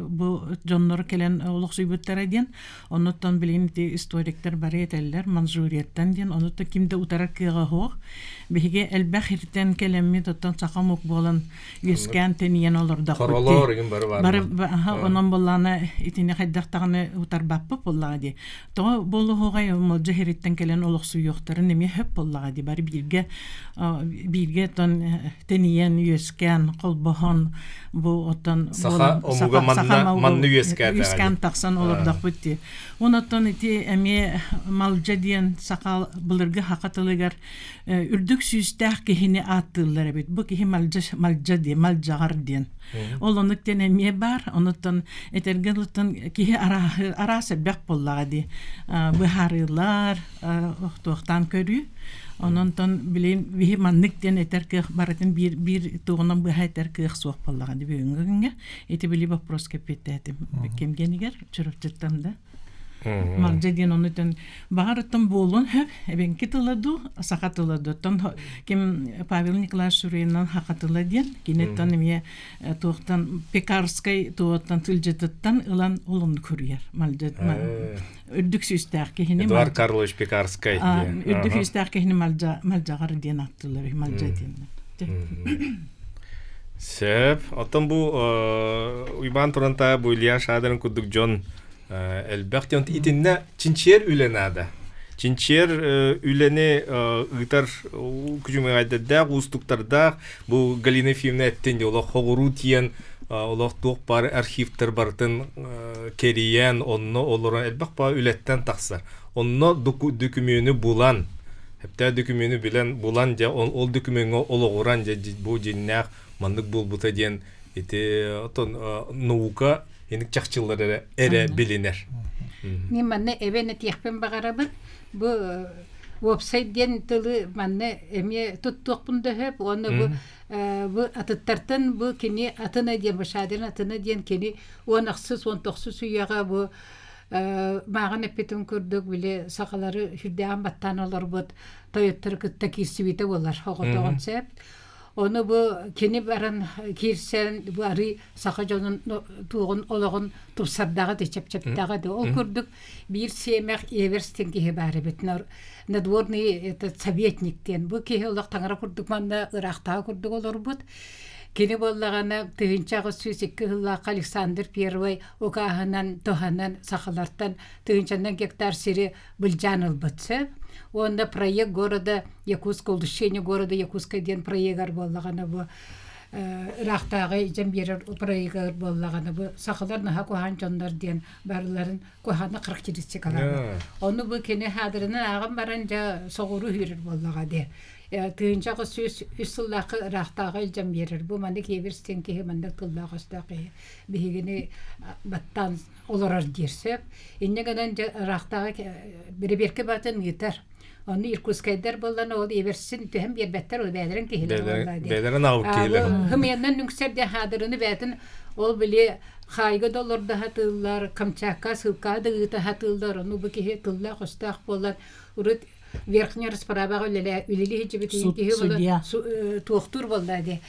бу дьоннор кэлэн олохсуйбуттара диэн. Оннуттан билигин ити историктар бары этэллэр Манчжурияттан диэн. Онуттан ким да утарар кыаҕа суох. Биһиги элбэх иртэн кэлэммит оттон саха омук буолан үөскээн тэнийэн олордохпут Хоролоор игин бары баар. Бары онон буоллаҕына итини хайдах даҕаны утарбаппыт буоллаҕа дии. Тоҕо буолуоҕай мэлдьи иһириттэн кэлэн олохсуйуохтарын эмиэ сөп буоллаҕа дии. Бары бииргэ бииргэ оттон тэнийэн үөскээн холбоһон бу оттон саха омуга манна манна үөскээн тахсан олордохпут дии. Онон ити эмиэ малдьа диэн саха былыргы саха тылыгар үрдүк сүүстээх киһини ааттыыллар эбит. Бу киһи малдьа, малдьа диэн, малдьаҕар диэн. Ол онуттан эмиэ баар. Онуттан этэргэ дылыттан киһи арааһы, араас элбэх буоллаҕа дии. Быһаарыылар, туохтаан көрүү. Ононтон билин биһи маннык диэн этэр кыах барытын биир биир туоҕунан быһа этэр кыах суох буоллаҕа дии бүгүҥҥү күҥҥэ. Ити били вопрос кэппиэттээтим. Ким диэнигэр Чурапчыттан да. Малдьа диэн ону төн баҕар оттон буолуон сөп эбэҥки тыла дуу саха тыла дуу оттон ким Павел Николаевич суруйунан саха тыла диэн киниттэн эмиэ туохтан Пекарскай туоттан тылдьытыттан ылан олонну көрүйэр малдьа үрдүк сүүстээх киһини Эдуард Карлович Пекарскай үрдүк сүүстээх киһини малдьа малдьаҕар диэн ааттыыллар малдьа диэн Сөп. Оттон бу Уйбаан Турантаа бу Илья Шадрин курдук дьон элбэх диэн итиннэ чинчийэр үлэ наада. Чинчийэр үлэни ыытар күчүмэҕэйдэрдээх, уустуктардаах бу Галина Ефимовна эттин олох хоҕуруу тиийэн олох туох баар архивтар барытын кэрийэн онно олорон элбэх баа үлэттэн тахсар. Онно дөкүмүөнү булан Хэптээх дөкүмүөнү билэн булан дьэ ол дөкүмүөҥҥэ олоҕуран дьэ бу дьиннээх маннык буолбута диэн ити оттон наука иник чахчылар эрэ эрэ билинэр. Мин манна эбэн этиэхпин баҕарабын. Бу уопсай диэн тылы манна эмиэ туттуохпун да сөп уонна бу бу атыттартан бу кини атына диэн Башадин атына диэн кини уон ахсыс уон тохсус үйэҕэ бу мааҕын эппитим курдук били сахалары сүрдээҕин баттаан олорбут тойоттору кытта киирсибитэ буолар оҕотоҕун сөп Ону бу кини баран киирсэн бу арыы саха дьонун туоҕун олоҕун тупсардаҕа да чэпчэптэҕэ да ол курдук биир сиэмэх Эверстин киһи баар эбит надворный этот советник диэн бу киһи олох таҥара курдук манна ыраахтааҕы курдук олорбут кини буоллаҕына 1802 сыллаахха Александр Первый укааһынан туһанан сахалартан тыһыынчанан гектар сири былдьаан ылбыт сөп уонна проект города Якутска улучшение города Якутска диэн проегар буоллаҕына бу ыраахтааҕы дьэн биэрэр проегар буоллаҕына бу сахалар наһаа куһаҕан дьоннор диэн барыларын куһаҕаны характеристикалаабыт ону бу кини хаадырынан ааҕан баран дьэ соҕуруу үүрэр буоллаҕа дии 1803 сыллаахха ыраахтааҕы илдьэн биэрэр бу маннык Еверстин киһи маннык тыллаах-өстөөх киһи биһигини баттаан олорор диир сөп. Инньэ гынан дьэ ыраахтааҕы бэрэбиэркэ баатын ыытар. Онно Иркутскайдар буоллан ол Иверсин түһэн биэрбэттэр ол бэйэлэрин киһилэр буолла диэн. Бэйэлэрин аҕабыт киһилэр. Хымыяннан үҥсэр диэн хаадырыны бэйэтин ол били хаайга да олордо сатыыллар, Камчатка ссылкаҕа да ыыта сатыыллар. Ону бу киһи тыллаах-өстөөх буолан урут верхняя расправаҕа үлэлии сылдьыбыт киһи Судья. туохтуур буолла дии.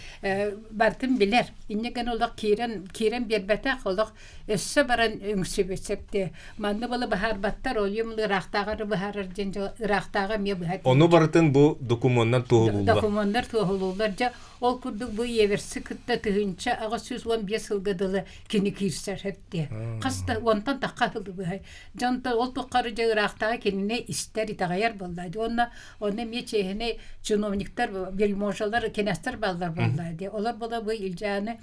Бартын билэр. Инньэ гынан олох киирэн киирэн биэрбэтэх, олох өссө баран үҥсүбүт сөптөө. Манна было быһаарбаттар, ол юм ыраахтааҕы быһаарар диэн ыраахтааҕы эмиэ быһа Ону барытын бу докумуоннар туоһулууллар. Докумуоннар туоһулууллар. Дьэ, ол курдук бу Еверси кытта 1815 сылга дылы кини киирсэр хэттиэ. Хас да уонтан тахха сылы быһай. Дьонто ол туххары дьэ ыраахтааҕы кинини истэр, итэҕэйэр буолла. Уонна онно эмиэ чиэһинэй чиновниктар, вельможалар, кенестер баллар буолла. Олор була бу Илдьааны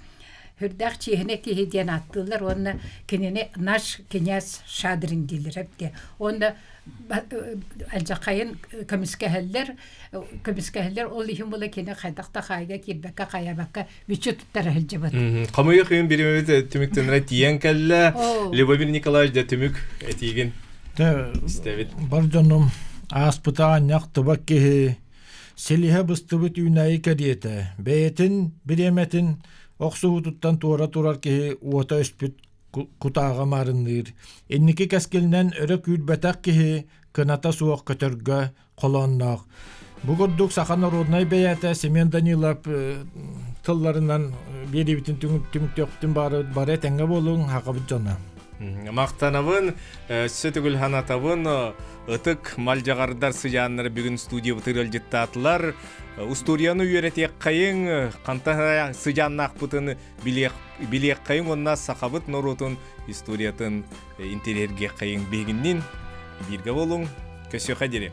Үрдээх чиэһинэй киһи диэн ааттыыллар уонна кинини наш князь Шадрин дииллэр эбит. Уонна алдьархайын көмүскэһэллэр, көмүскэһэллэр ол иһин була кини хайдах да хаайга киирбэккэ хайаабакка мүччү туттара сылдьыбыт. Хомойуох иһин биримэбит түмүктэнэрэ тиийэн кэллэ. Любомир Николаевич дьэ түмүк этиигин истэбит. Бар дьонум ааспыта аанньах тубак киһи силиһэ быстыбыт үүнээйи кэриэтэ бэйэтин бириэмэтин Охсуһуутуттан туора турар киһи уота өспүт кутааҕа маарынныыр. Инники кэскилинэн өрө күүрбэтэх киһи кыната суох көтөргө холоонноох. Бу курдук саха норуодунай бэйээтэ Семен Данилов тылларынан биэриибитин түмүктүөхпүтүн бары бары этэҥҥэ буолуҥ, хахабыт дьоно. Махтанабын, өссө төгүл санатабын, ытык малдьаҕардар сыдьааннара бүгүн студиябытыгар ыалдьыттаатылар. Устуоруйаны үөрэтиэххэйиҥ, хантан сыдьааннаахпытын билиэххэйиҥ уонна сахабыт норуотун историятын интэриэһиргиэххэйиҥ. Биһигинниин бииргэ буолуҥ, көрсүөххэ диэри.